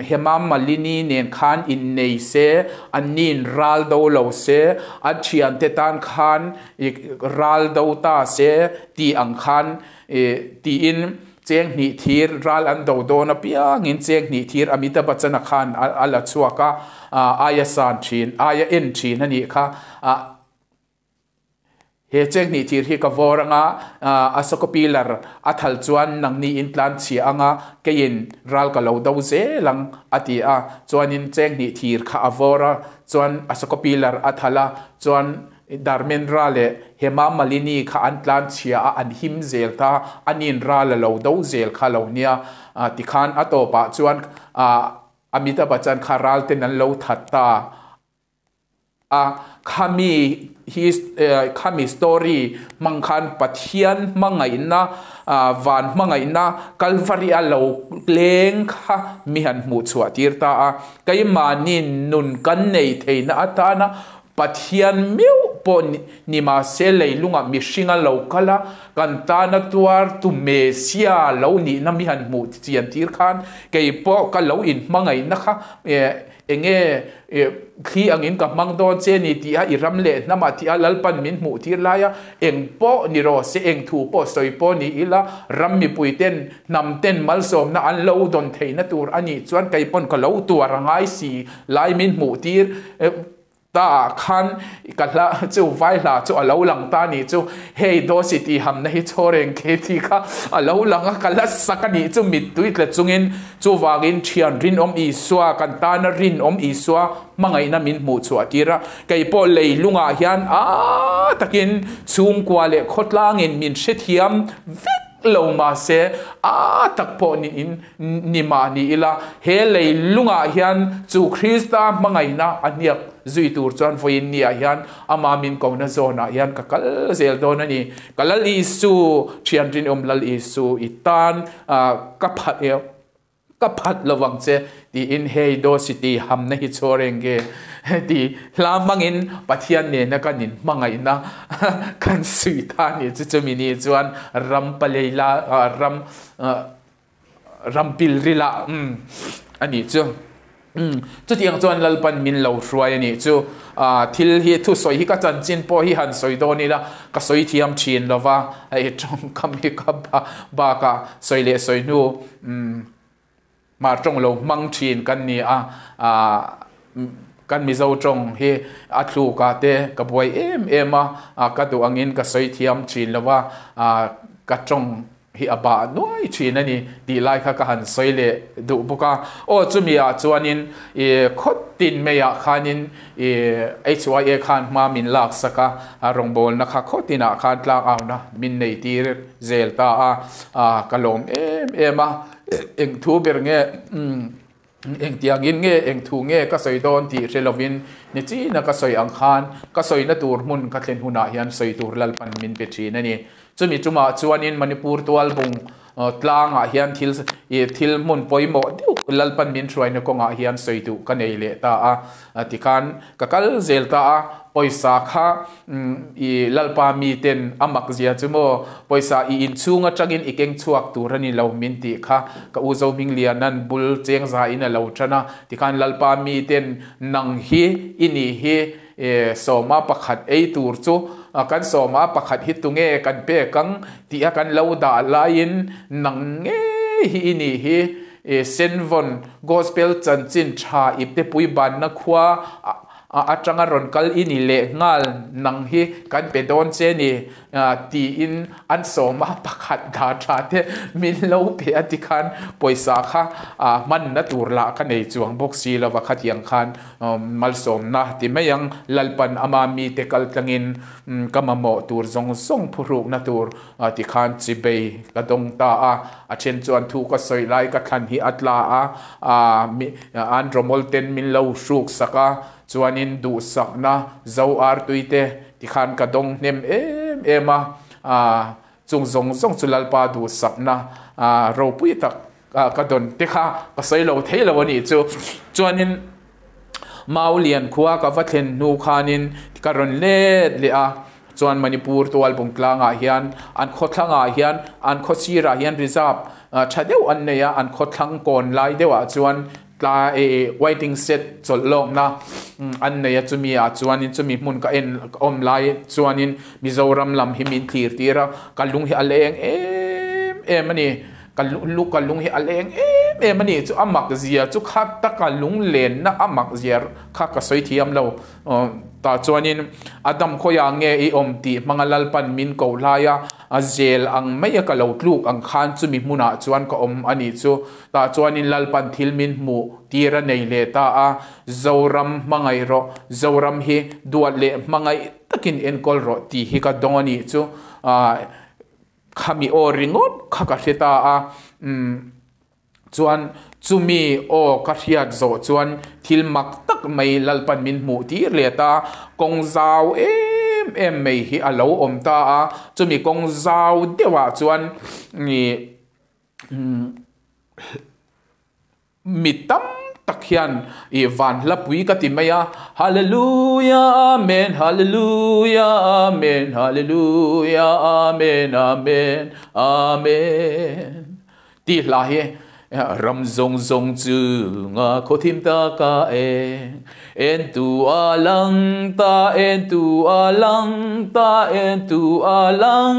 [SPEAKER 1] Hema Malini nen khan innei se, anniin ral do lo se, a thiante tan khan i ral do ta se tih ang khan i tiin cheng hnih thir ral an do dawn apiangin cheng hnih thir Amitabh Bachchan-a khan a la chhuak a, aia san thin, aia en thin a nih kha. He cheng hnih thir hi ka vawr anga Ashoka pillar a thal chuan nangni in tlan chhia anga keiin ral ka lo do zel ang a ti a, chuanin cheng hnih thir kha a vawr a, chuan Ashoka pillar a thal a, chuan Dharmendra leh Hema Malini kha an tlan chhia a, an him zel ta, ani'n ral a lo do zel kha lo nia, tikhan a tawpah chuan Amitabh Bachchan kha ral ten an lo that ta a, khami hi khami story hmang khan Pathian hmangaihna van hmangaihna Kalvari a lo leng kha mi han hmuh chhuah tir ta a, keimahni nun kan nei theihna atana Pathian meuh pawh ni mahse leilungah mihring a lo kal a, kan tana tuar tu Mesia lo nihna mi han hmuh chian tir khan kei pawh ka lo inhmangaihna kha enge thli angin ka hmang dawn che ni tih a i ram leh hnamah tih a Lalpan min hmuh tir lai a, eng pawh ni rawh se eng thu pawh sawi pawh ni ila ram mipui ten hnam ten malsawmna an lo dawn theihna tur a nih chuan kei pawn ka lo tuar a ngai si lai min hmuh tir Ta ah khan ka hla chu vai hla chu a lo lang ta nih chu hei Dosi tih hamna hi chhaw reng khi tih kha a lo lang a, ka la sak a nih chu mittui tla chungin chuvangin thian rinawm Isua kan tana rinawm Isua hmangaihna min hmuh chhuah tir a, kei pawh leilungah hian a takin chhungkua leh khawtlangin min hrethiam vek lo mahse a tak pawh niin Ni mah ni ila, he lei lungah hian chu Krista hmangaihna a hniak zui tur chuan vawiin niah hian ama min kohna zawnah hian ka kal zel dawn a ni. Ka Lal Isu, Thian rinawm Lal Isu, i tan ka phat e. Ka phat lovang che tiin hei do city hamna hi chhawr eng nge ti hla hmangin Pathian nena kan in hmangaihna kan suih ta a nih chu chumi ni chuan ram paleila ram ram pilril ah a nih chu. Chutiang chuan Lalpan min lo hruai a nih chu. Thil hi thusawi hi ka chanchin pawh hi han sawi dawn ila ka sawi thiam thin lo va, hei tawngkam hi ka bakah sawi leh sawi hnu hmar tawng lo hmang thin kan ni a, kan Mizo tawng hi a thluk ah te ka buai em em a, ka duh angin ka sawi thiam thin lo va, ka tawng hi a bah nuai thin a ni tih lai kha ka han sawi leh duh bawk a. Aw chumi ah chuanin i khawt tin mai ah khanin i HYA khan hma min lak sak a, a rawngbawlna kha khaw tin ah khan tlak au na min nei tir zel ta a, ka lawm em em a, eng thu ber nge Engtiangin nge eng thu nge ka sawi dawn tih hre lovin nichina ka sawi ang khan ka sawina tur hmun ka thlen hunah hian sawi tur Lalpan min pe thin a ni. Chumi tumah chuanin Manipur tualbung tlangah hian thil thil hmun pawimawh deuh Lalpan min hruaina kawngah hian sawi duh ka nei leh ta a. Tikhan ka kal zel ta a, pawisa kha I Lalpa miten a mak zia chu maw, pawisa i inchhung atangin i keng chhuak tur a ni lo min tih kha ka u Zohmingliana'n bul cheng zain a lo tan a, tikhan Lalpa miten nang hi i nih hi sawma pakhat ei tur chu kan sawma pakhat hi tunge kan pek ang tih a kan lo dah laiin nang ngei hi i nih hi Senvawn Gospel chanchin tha iptepui banna khua A atanga rawn kal i ni leh nghal nang hi kan pe dawn che ni tiin an sawm a, pakhat dah tha te min lo pe a tikhan pawisa kha hmanna tur lah ka nei chuang bawk si lova khatiang khan malsawmna ti mai ang Lalpan ama mite kal tlangin ka mamawh tur zawng zawng phuhrukna tur tikhan chibei ka dawng ta a, a then chuan thu ka sawi lai ka thlan hi a tla a, An rawmawl ten min lo hruk sak a, chuanin duhsakna zo artui te tikhan ka dawng hnem em em a, chung zawng zawng chu Lalpa duhsakna ropui tak ka dawn te kha ka sawi lo thei lo a nih chu. Chuanin Maulian khua ka va thlen hnu khanin ka rawn let leh a, chuan Manipur tualbung tlangah hian an khawthlangah hian an khawsirah hian reserve tha deuh an nei a, an khawthlang kawn lai deuhah chuan tla waiting shed chawlh lawkna an nei a, chumi ah chuanin chumi hmun ka en ka awm lai chuanin Mizoram lam hi min thlir tir a, ka lung hi a leng em em a ni. Ka lu ka lung hi a leng em em a ni chu a mak zia chu kha taka lung lenna a mak zia kha ka sawi thiam lo tah chuanin a dam khawiah nge i awm tih hmanga Lalpan min ko hlai a a zel ang mai a ka lo tluk ang khan chumi hmunah chuan ka awm a nih chu tah chuanin Lalpan thil min hmuh tir a nei leh ta a Zoram hmangaih rawh Zoram hi duat leh hmangaih takin enkawl rawh tih hi ka dawng a nih chu Khami aw ringawt kha ka hre ta a, umm chuan chumi aw ka hriat zawh chuan thil mak tak mai Lalpan min hmuh tir leh ta, kawng zau em em mai hi a lo awm ta a, chumi kawng zau deuhah chuan ih umm. Mi tam tak hian i van hla pui ka ti mai a, Hallelujah Amen, Hallelujah Amen, Hallelujah Amen, Amen, Amen tih hla hi ram zawng zawng chunga khaw thim ta ka eng, en tu a lang ta, en tu a lang ta, en tu a lang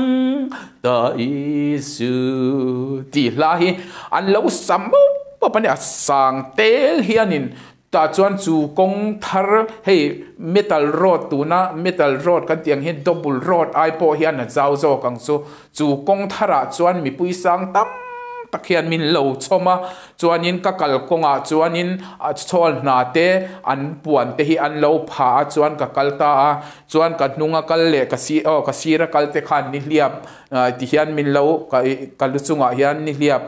[SPEAKER 1] Ta Isu tih hla hi an lo sa mawp mawp a ni a, sang tel hianin tah chuan chu kawng thar hei metal road tuna metal road kan tih ang hian double road ai pawh hian a zau zawk ang chu, chu kawng tharah chuan mipui sang tam tak hian min lo chhawm a, chuanin ka kal kawngah chuanin a chhawl hna te an puan te hi an lo phah a chuan ka kal ta a. Chuan ka hnung a kal leh ka si aw ka sir a kal te khan nihliap ti hian min lo ka ka lu chungah hian nihliap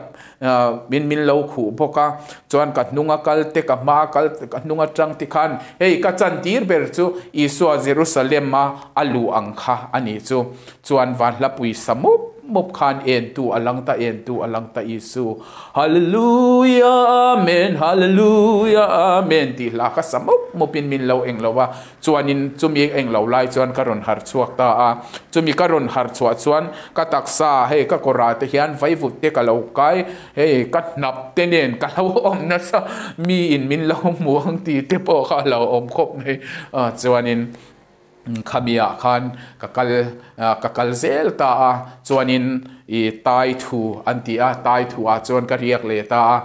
[SPEAKER 1] min min lo khuh bawk a, chuan ka hnung a kal te ka hma a kal ka hnung atang ti khan hei ka chantir ber chu Isua Jerusalem a a luh ang kha a ni chu. Chuan Vanhlapui sa mup mup khan en tu a lang ta en tu a lang ta Isu Hallelujah Amen Hallelujah Amen tih hla kha sa mup mup in min lo eng lo a chuanin chumi eng lo lai chuan ka rawn harh chhuak ta a chumi ka rawn harh chhuah chuan ka taksa hei ka kawrah te hian vaivut te ka lo kai hei ka hnap te nen ka lo awm nasa mi in min lo hmu ang tih te pawh kha a lo awm khawp mai a chuanin Khamiah khan ka kal ka kal zel ta a, chuanin i tai thu an ti a, tai thu ah chuan ka riak leh ta a,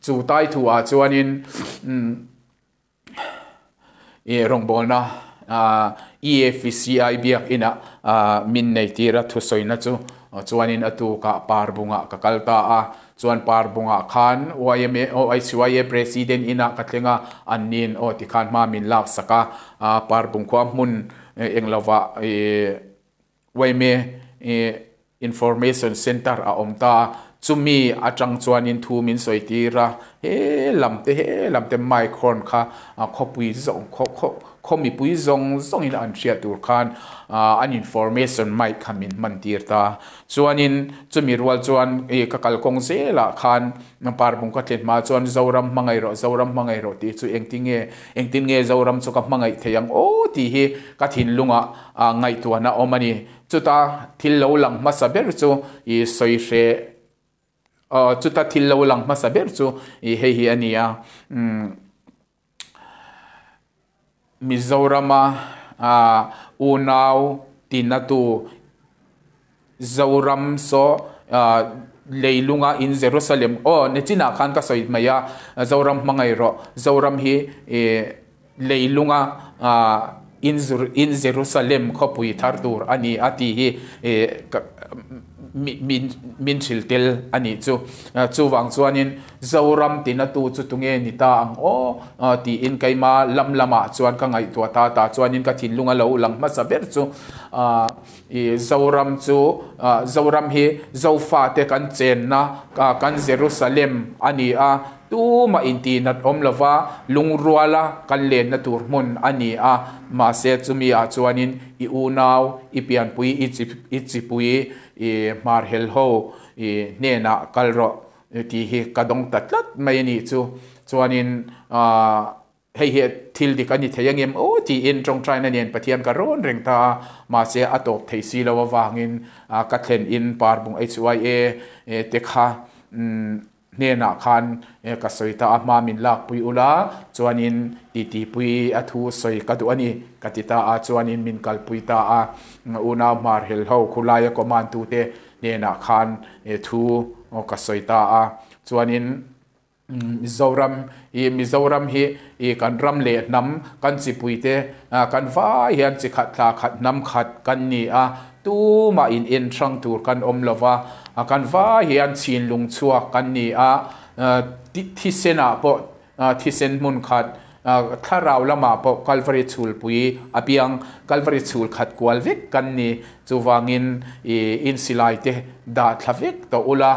[SPEAKER 1] chu tai thu ah chuanin i rawngbawlna EFCI biakinah min nei tir a thusawina chu chuanin a tukah parbungah ka kal ta a. Chuan Parbungah khan yma OHYA President inah ka thleng a, an nin aw ti khan hma min lak sak a, Parbung khua hmun eng lovah yma Information Centre a awm ta a, chumi atang chuanin thu min sawi tir a, he lam te he lam te mic horn kha khawpui zawng khaw khaw Khaw mipui zawng zawngin an hriat tur khan an information mic kha min hman tir ta. Chuanin chumi rual chuan i ka kalkawng zelah khan Parbung ka thlen hma chuan Zoram hmangaih rawh, Zoram hmangaih rawh tih chu engtin nge, engtin nge Zoram chu ka hmangaih thei ang aw tih hi ka thinlungah ngaihtuahna awm a ni. Chuta thil lo lang hmasa ber chu i sawi hreh chuta thil lo lang hmasa ber chu i hei hi a ni a. Mizorama unau tinatu Zoram saw leilunga in Jerusalem aw nichinah khan ka sawi mai a Zoram hmangaih rawh Zoram hi leilunga in in Jerusalem khawpui thar tur a ni a tih hi min min hrilh tel a nih chu chuvang chuanin Zoram tina tu chu tunge ni ta ang aw tiin keima lam lamah chuan ka ngaihtuah ta ta chuanin ka thinlung a lo lang hmasa ber chu i Zoram chu Zoram hi Zofate kan chenna kan Jerusalem a ni a tumah intihnat awm lova lungruala kan lenna tur hmun a ni a mahse chumi ah chuanin i unau i pianpui i chipui i hmarhel ho i hnenah kal rawh. Tih hi ka dawng ta tlat mai a nih chu. Chuanin hei hi thil dik a ni thei angem aw tiin tawngtaina nen Pathian ka rawn reng ta a, mahse a tawp thei si lo avangin ka thlen in Parbung HYA te kha hnenah khan ka sawi ta a, hma min lakpui ula chuanin titipui a thu sawi ka duh a ni ka ti ta a, chuanin min kalpui ta a, unau hmarhel ho khulaia command tute hnenah khan thu ka sawi ta a, chuanin Mizoram i Mizoram hi i kan ram leh hnam kan chipuite kan vai hian chi khat thla khat hnam khat kan ni a, tumah in en hrang tur kan awm lo va, kan vai hian chhinlung chhuak kan ni a, thisenah pawh Thisen hmun khat, thlarau lamah pawh Kalvari chhulpui a piang, Kalvari chhul khat kual vek kan ni. Chuvangin i insilai te dah thla vek tawh ula,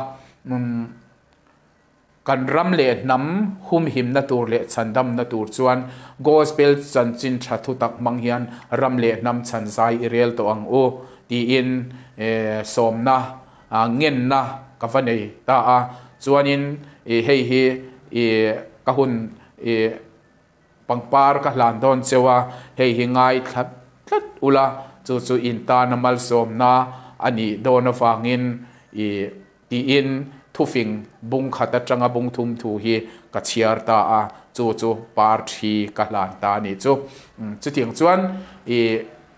[SPEAKER 1] kan ram leh hnam humhimna tur leh chhandamna tur chuan Gospel chanchin tha thutak hmang hian ram leh hnam chhan zai i rel tawh ang u tiin sawmna ngenna ka va nei ta a, chuanin i hei hi i ka hun i pangpar ka hlan dawn cheu a, hei hi ngai thlat tlat ula, chu chu in tana malsawmna a nih dawn avangin i tiin thufing bung khat atanga bung thum thu hi ka chhiar ta a, chu chu par thi ka hlan ta a nih chu. Chutiang chuan i.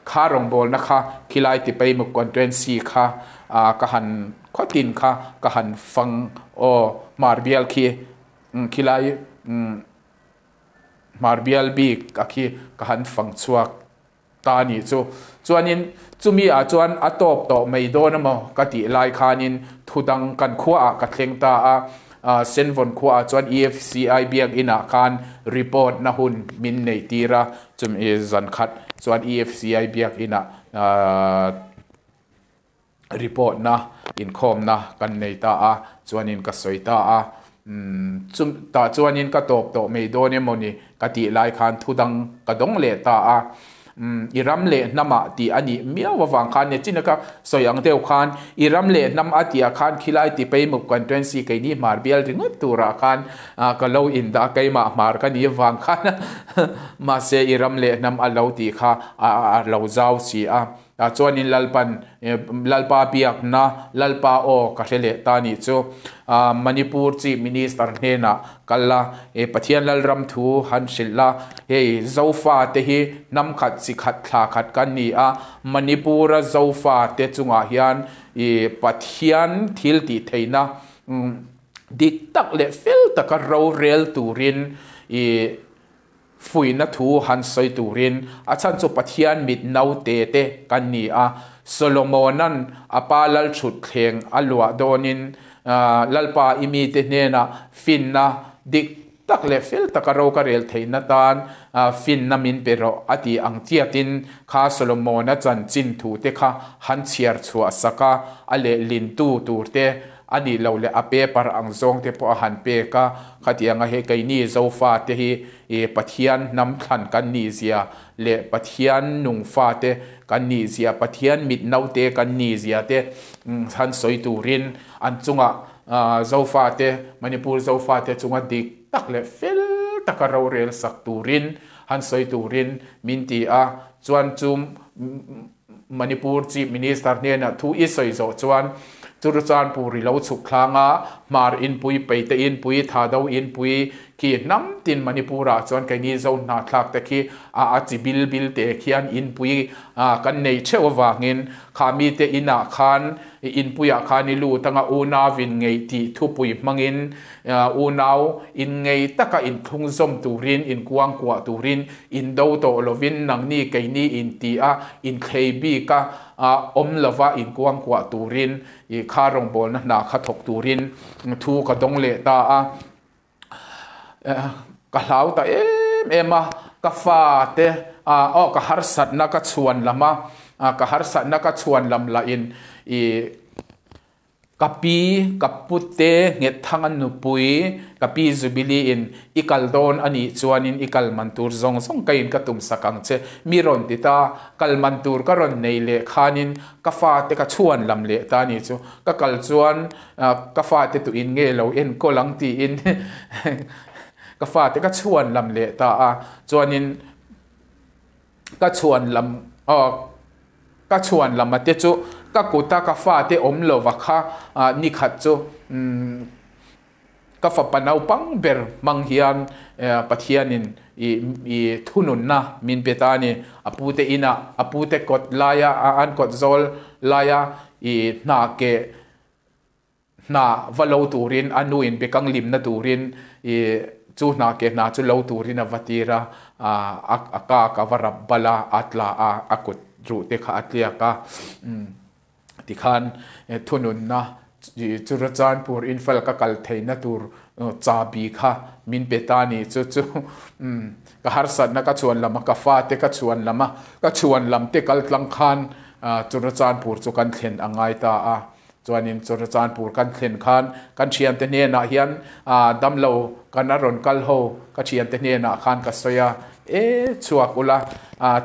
[SPEAKER 1] Kha rawngbawlna kha khilai Tipaimuk Constituency kha ka han khawtin kha ka han fang aw Hmarbial khi khilai Hmarbial bik a khi ka han fang chhuak ta a nih chu. Chuanin chumi ah chuan a tawp tawh mai dawn amaw ka tih lai khanin thudang kan khua ah ka thleng ta a. Senvawn khuaah chuan EFCI biakinah khan report na hun min neih tir a, chumi zan khat chuan EFCI biakinah report na inkhawmna kan nei ta a, chuanin ka sawi ta a, chutah chuanin ka tawp tawh mai dawn emawni ka tih lai khan thudang ka dawng leh ta a. I ram leh hnamah tih a nih miau avang khan nia chin a ka sawi ang deuh khan i ram leh hnam a tihah khan khilai ti pei muk constituency keini hmar bial ringawt turah khan ka lo indah a keimah hmar ka nih avang khan mahse i ram leh hnam a lo tih kha a lo zau si a. Tah chuanin Lalpan, Lalpa biakna, Lalpa aw ka hre leh ta nih chu. Manipur Chief Minister hnenah kal la, Pathian Lalram thu han hrilh la, hei Zofa te hi hnam khat chi khat thla khat kan ni a, Manipur-a Zofa te chungah hian Pathian thil tih theihna dik tak leh fel taka rorel turin i Fuihna thu han sawi turin a chhan chu Pathian mit naute te kan ni a. Solomona'n a pa lalthutthleng a luah dawnin Lalpa i mite hnenah finna dik tak leh fel taka ro ka rel theihna tan finna min pe rawh a tih ang chiatin kha Solomona chanchin thute kha han chhiar chhuah sak a, a lehlintu turte A nih loh leh a paper ang zawng te pawh a han pek a, khatianga hei keini Zofa te hi i Pathian hnam thlan kan nih zia leh Pathian nung fa te kan nih zia, Pathian mit naute kan nih zia te han sawi turin an chungah Zofa te, Manipur Zofa te chunga dik tak leh fel taka rorel sak turin han sawi turin min ti a, chuan chu Manipur Chief Minister hnenah thu i sawi zawh chuan Churachandpur i lo chhuk thlang a, Hmar inpui, Peite inpui, Thado inpui khi hnam tin Manipur-ah chuan keini Zo hnahthlak te khi a a chi bil bil te khian inpui kan nei theuh avangin kha mite inah khan inpuiah khan i lut anga unau in ngei tih thupui hmangin Unau, inngei taka inthlungzawm turin, inkuangkuah turin, indo tawh lovin nangni keini inti a, inthlei bik a, awm lova inkuangkuah turin, i kha rawngbawlna hna kha thawk turin thu ka dawng leh ta a. Ka hlau ta em em a, ka fate, aw ka harsatna ka chhuan lam a, ka harsatna ka chhuan lam lahin i, Ka pi, ka pute nghet thang a nupui, ka pi Jubilee in i kal dawn a nih chuanin i kal man tur zawng zawng ka in ka tum sak ang che. Mi rawn ti ta, kal man tur ka rawn nei leh khanin ka fate ka chhuan lam leh ta a nih chu. Ka kal chuan ka fate tuin nge lo enkawl ang tiin ka fate ka chhuan lam leh ta a, chuanin ka chhuan lam aw Ka chhuan lama te chu ka kuta ka fate awm lova kha nikhat chu ka fapa naupang ber hmang hian Pathianin i thununna min pe ta a ni. A pute inah, a pute kawt laia, an kawt zawl laia i hna keh Hna va lo turin a nu in bekang limna turin i chu hna ke hna chu lo turin a va tir a, a kak a va rap bal a, a tla a, a kut ruh te kha a tliak a. Tikhan thununna Churachandpur Imphal ka kal theihna tur chabi kha min pe ta ni chu chu ka harsatna ka chhuan lam a, ka fate ka chhuan lam a, ka chhuan lam te kal tlang khan Churachandpur chu kan thlen a ngai ta a. Chuanin Churachandpur kan thlen khan kan thiante hnenah hian damlo kan a rawn kal ho ka thiante hnenah khan ka sawi a, E chhuak ula,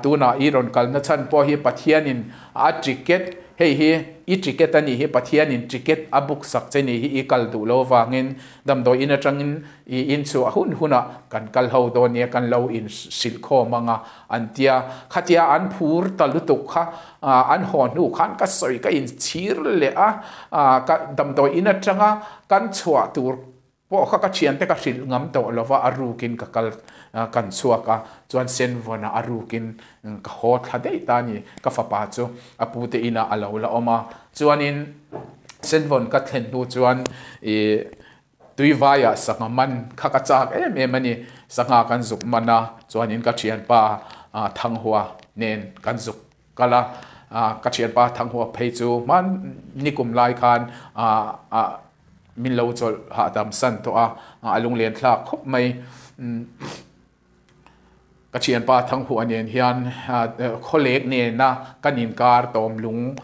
[SPEAKER 1] tunah i rawn kalna chhan pawh hi Pathianin a ticket, hei hi i ticket a nih hi, Pathianin ticket a book sak che nih hi i kal duh lo avangin damdawi in atangin i inchhuah hun hunah kan kal ho dawn nia kan lo inhrilh khawm ang a an tia. Khatia an phur ta lutuk kha An haw hnu khan ka sawi ka inchhir leh a, ka damdawi in atanga kan chhuah tur pawh kha ka thiante ka hrilh ngam tawh lo va, a rukin ka kal kan chhuak a, chuan Senvawnah a rukin ka haw thla daih ta a ni, ka fapa chu a pute inah a lo la awm a, chuanin Senvawn ka thlen hnu chuan ih Tuivaiah sangha man kha ka chak em em a ni. Sangha kan zuk man a, chuanin ka thianpa Thanghua nen kan zuk kal a. Ka thianpa Thanghua phei chu hman nikum lai khan min lo chawlh hahdam san tawh a, a lunglen thlak khawp mai. Ka thianpa Thanghua nen hian khawlek nena kan inkar tawm lung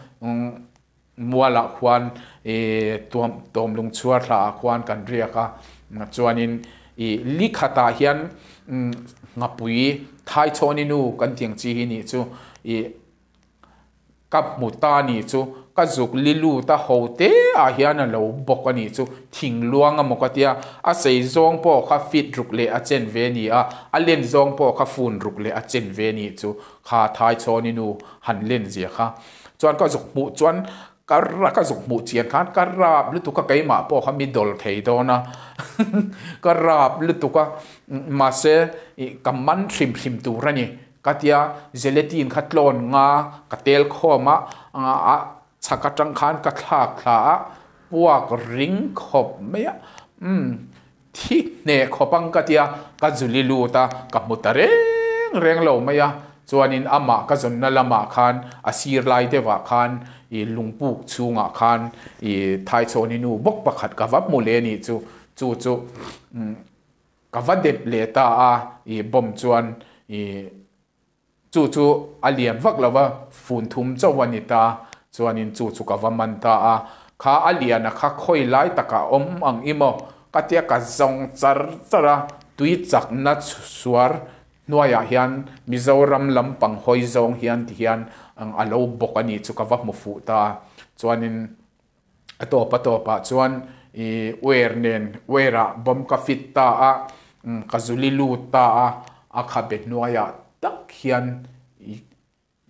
[SPEAKER 1] Mualah khuan i tuam tawm lung chhuar thla ah khuan kan riak a, chuanin I li khatah hian nghapui thaichhawni nu kan tih ang chi hi nih chu i ka hmu ta a nih chu ka zuk li lut a ho te ah hian a lo bawk a nih chu thing luang a maw ka tia a sei zawng pawh kha fit ruk leh a chen ve a ni a a len zawng pawh kha fun ruk leh a chen ve a nih chu kha thaichhawni nu han len zia kha chuan ka zuk hmuh chuan Ka ra ka zuk hmuh chian khan ka rap lutuk a keimah pawh kha mi dawl thei dawn a ka rap lutuk a mahse ih ka man hrim hrim tur a ni ka tia gelatin kha tlawn nga ka tel khawm a a chhak atang khan ka thlak thla a puak ring khawp mai a umm thi hneh khawp ang ka tia ka zuli lut a ka hmu ta reng reng lo mai a chuanin amah ka zawnna lamah khan a sir lai deuhah khan ih lungpuk chhungah khan ih thaichhawni nu bawk pakhat ka va hmu leh a nih chu chu chu umm ka va dep leh ta a ih bomb chuan ih Chu chu a lian vak lo va, fun thum chauh a ni ta. Chuanin chu chu ka va man ta a, kha a lian a kha khawi lai takah awm ang i maw? Ka tia ka zawng char char a, tui chakna suar hnuaiah hian Mizoram lampang hawi zawng hian ti hian a lo bawk a nih chu ka va hmu fuh ta. Chuanin a tawp a tawpah chuan ih wire nen wire ah bomb ka fit ta a ka zuli lut ta a a khabe hnuaiah tak hian ih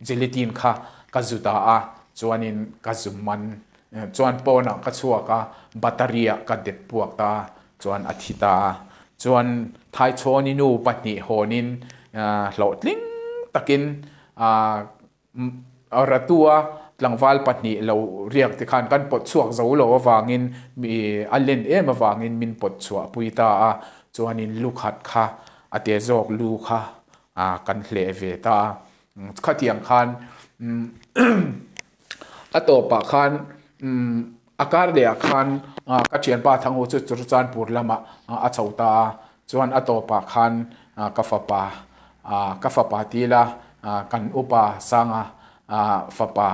[SPEAKER 1] gelatin kha ka zu ta a chuanin ka zu man chuan pawnah ka chhuak a battery ah ka dep puak ta a chuan a thi ta a chuan thaichhawni nu pahnih hawnin hlawhtling takin ah Ratua tlangval pahnih lo riak te khan kan pawt chhuak zo lo avangin a len em avangin min pawt chhuah pui ta a, chuanin lu khat kha a te zawk lu kha kan hleh ve ta a. Khatiang khan a tawpah khan a kar lehah khan ka thianpa Thangu chu Churachandpur lamah a chho ta a, chuan a tawpah khan ka fapa Ka fapa tila kan upa Sanga fapa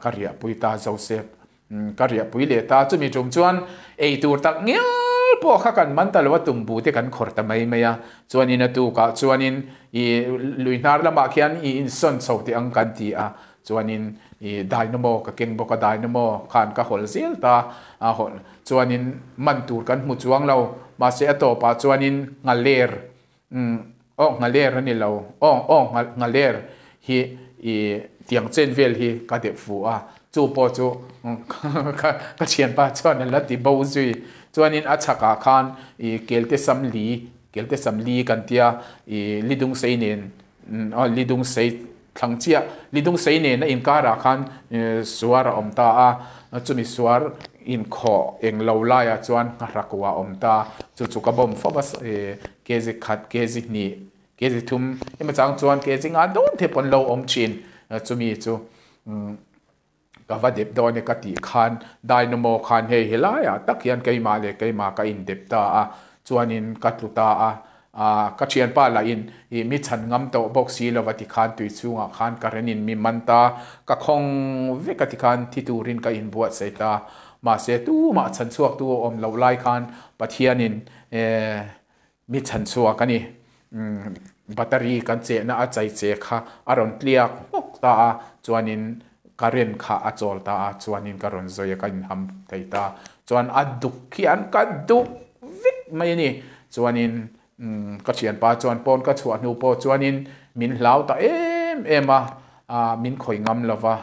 [SPEAKER 1] ka riahpui ta Joseph ka riahpui leh ta. Chumi tum chuan ei tur tak ngial pawh kha kan man ta lo a, tumbu te kan khawr ta mai mai a. Chuanin a tukah chuanin i lui hnar lamah khian i insawn chho teh ang kan ti a. Chuanin i dynamo ka keng bawk a, dynamo khan ka hawl zel ta a, chuanin man tur kan hmu chuang lo. Mahse a tawpah chuanin nghaler Umm aw nghaler a ni lo aw aw nghaler hi i tiang chen vel hi ka dep fu a chu pawh chu ka thianpa chuan a la ti bo zui chuanin a chhakah khan i kelte sam li kelte sam li kan tia i lidung sei nen aw lidung sei thlang chiah lidung sei nen a inkarah khan suar a awm ta a chumi suar inkhawh eng lo laiah chuan nghahrah a awm ta chu chu ka bawm fo a kg khat kg hnih kg thum emaw chang chuan kg nga dawn te pawn lo awm thin chumi chu ka va dep dawn e ka tih khan dynamo khan hei helaiah tak hian keimah leh keimah ka indep ta a chuanin ka tlu ta a ah ka thianpa lahin ih mi chhan ngam tawh bawk si lova tikhan tui chhungah khan ka renin mi man ta ka khawng vek a tikhan thi turin ka inbuatsaih ta mahse tumah chhan chhuak tu a awm loh lai khan Pathianin eh mi chhan chhuak a ni. Battery kan chehna a chai che kha a rawn tliak hmawk ta a, chuanin current kha a chawl ta a, chuanin ka rawn zawi a, ka inham thei ta. Chuan a duk khian ka duk vek mai a ni. Chuanin ka thianpa chuan pawn ka chhuah hnu pawh chuanin min hlau ta em em a, min khawih ngam lo va,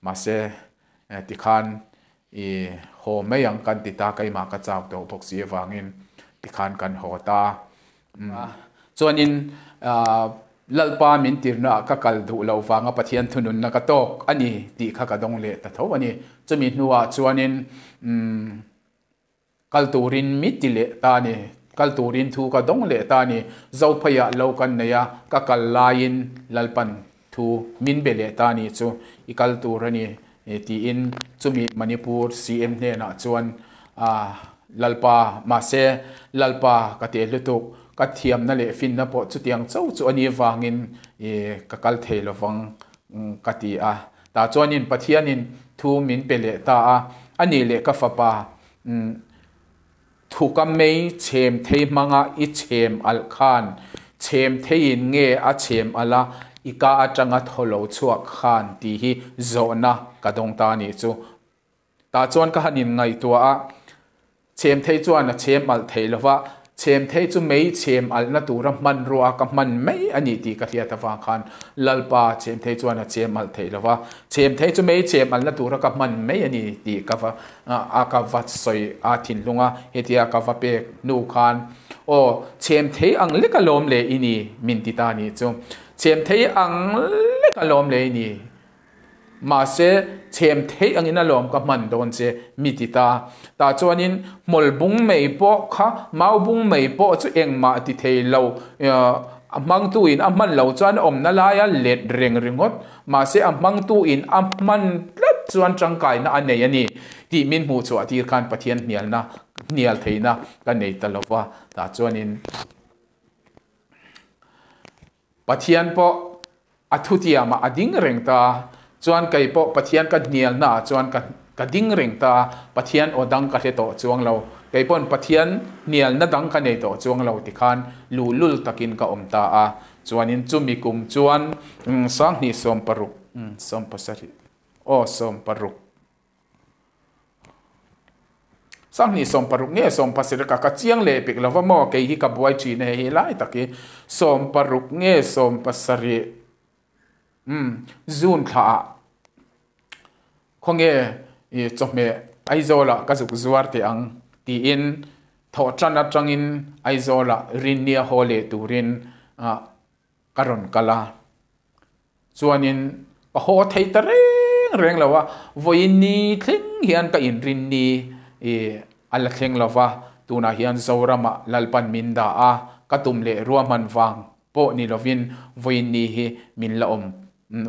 [SPEAKER 1] mahse tikhan I haw mai ang kan ti ta, keimah ka chau tawh bawk si avangin tikhan kan haw ta. Chuanin Lalpa min tirna ah ka kal duh loh vanga Pathian thununna ka tawk a ni tih kha ka dawng leh ta tho a ni. Chumi hnuah chuanin Kal turin mi ti leh ta a ni. Kal turin thu ka dawng leh ta a ni. Zophaiah lo kan nei a, ka kal laiin Lalpan thu min be leh ta a ni chu i kal tur a ni tiin chumi Manipur CM hnenah chuan Lalpa mahse Lalpa ka teh lutuk, ka thiamna leh finna pawh chutiang chauh chu a ni vangin ka kal thei lovang ka ti a. Tah chuanin Pathianin thu min pe leh ta a, a nih leh ka fapa, umm, Thuka mei chhem thei hmanga i chhem alh khan chhem theiin nge a chhem alh a, i ka atanga thaw lo chhuak khan tih hi zawhna ka dawng ta a nih chu. Tah chuan ka han inngaihtuah a, chhem thei chuan a chhem alh theih lo va, chhem thei chu mei chhem alhna tura hmanrua ka hman mai a nih tih ka hriat avang khan Lalpa chhem thei chuan a chhem alh theih lo va, chhem thei chu mei chhem alhna tura ka hman mai a ni tih ka va a ka va sawi a thinlung a, hetia ka va pek hnu khan aw chhem thei ang lek alawm le i ni min ti ta a nih chu, chhem thei ang lek alawm le i ni. Mahse, chhem theih angin alawm ka hman dawn che, mi ti ta. Tah chuanin hmawlh bung mai pawh kha, mau bung mai pawh chu engmah ti thei lo, a hmangtuin a hman lo chuan awmna laia let reng ringawt. Mahse, a hmangtuin a hman tlat chuan tangkaina a nei a ni tih min hmuh chhuah tir khan Pathian hnialna, hnial theihna ka nei ta lo va. Tah chuanin. Pathian pawh a thutiamah a ding reng ta, chuan kei pawh Pathian ka hnialnaah chuan ka ka ding reng ta, Pathian aw dang ka hre tawh chuang lo, kei pawn Pathian hnialna dang ka nei tawh chuang lo tikhan luhlul takin ka awm ta a, chuanin chumi kum chuan sanghnih sawmparuk, sawmpasarih, aw sawmparuk. Sanghnih 60 nge 17 ka ka chiang leh pek lova maw kei hi ka buai thin a hei hi lai tak hi 60 nge 17 umm June thla ah khawnge ih chawhmeh Aizawl ah ka zuk zuar teh ang tiin thawh tan atangin Aizawl ah Rinnia haw leh turin ah ka rawn kal a chuanin ka haw thei ta reng reng lo a vawiin ni thleng hian ka inrin ni ih a la thleng lo va tunah hian Zoramah Lalpan min dah a ka tum leh ruahman vang pawh ni lovin vawiin ni hi min la awm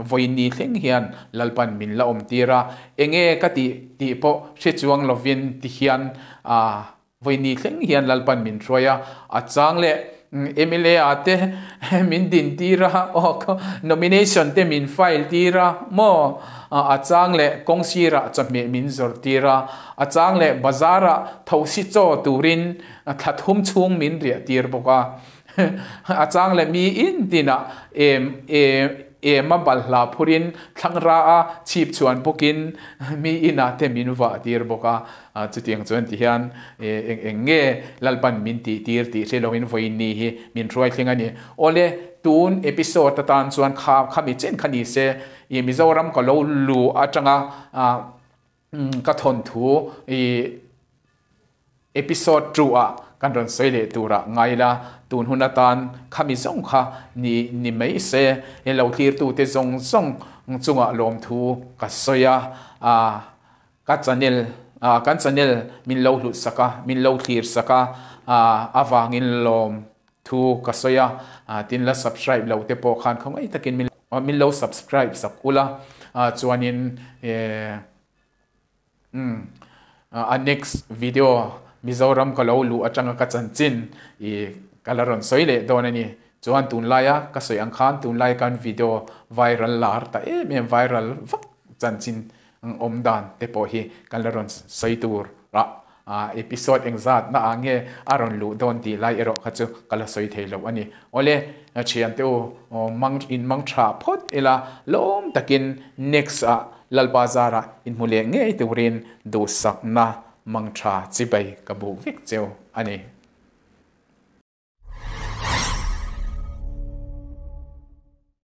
[SPEAKER 1] vawiin ni thleng hian Lalpan min la awm tir a enge ka tih tih pawh hre chuang lovin ti hian ah Vawiini thleng hian Lalpan min hruai a, a chang leh mla ah te min din tir a, aw nomination te min file tir a maw, a chang leh kawng sirah chawhmeh min zawrh tir a, a chang leh bazar ah thosi chaw turin thla thum chhung min riah tir bawk a, A chang leh mi in tinah em em a balhla phurin thlangra a chhip chhuan bawkin mi inah te min vah tir bawk a. Chutiang chuan ti hian eng eng nge Lalpan min tih tir tih hre loin vawiin ni hi min hruai thleng a ni. Awle, tun episode atan chuan kha khami chen kha ni se i Mizoram ka lo lu atanga ka thawnthu i episode 2 ah kan rawn sawi leh turah ngai la, tun hun atan khami zawng kha ni ni mai se, he lo thlirtute zawng zawng chungah lawmthu ka sawi a, ka channel kan channel min lo hlut sak a, min lo thlir sak a, avangin lawmthu ka sawi a, tin la subscribe lo te pawh khan khawngaih takin min min lo subscribe sak ula, chuanin Umm a next video Mizoram ka lo luh atanga ka chanchin i ka la rawn sawi leh dawn a ni. Chuan tunlaia ka sawi ang khan tunlai kan video viral lar ta em em viral vak chanchin awm dan te pawh hi kan la rawn sawi tur a episode engzat na ah nge a rawn luh dawn tih lai erawh kha chu ka la sawi thei lo a ni. Awle thiante u mang in mang tha phawt ila lawm takin next ah Lalpa zarah inhmu leh ngei turin duhsakna mangtha chibai ka buk vek cheu a ni.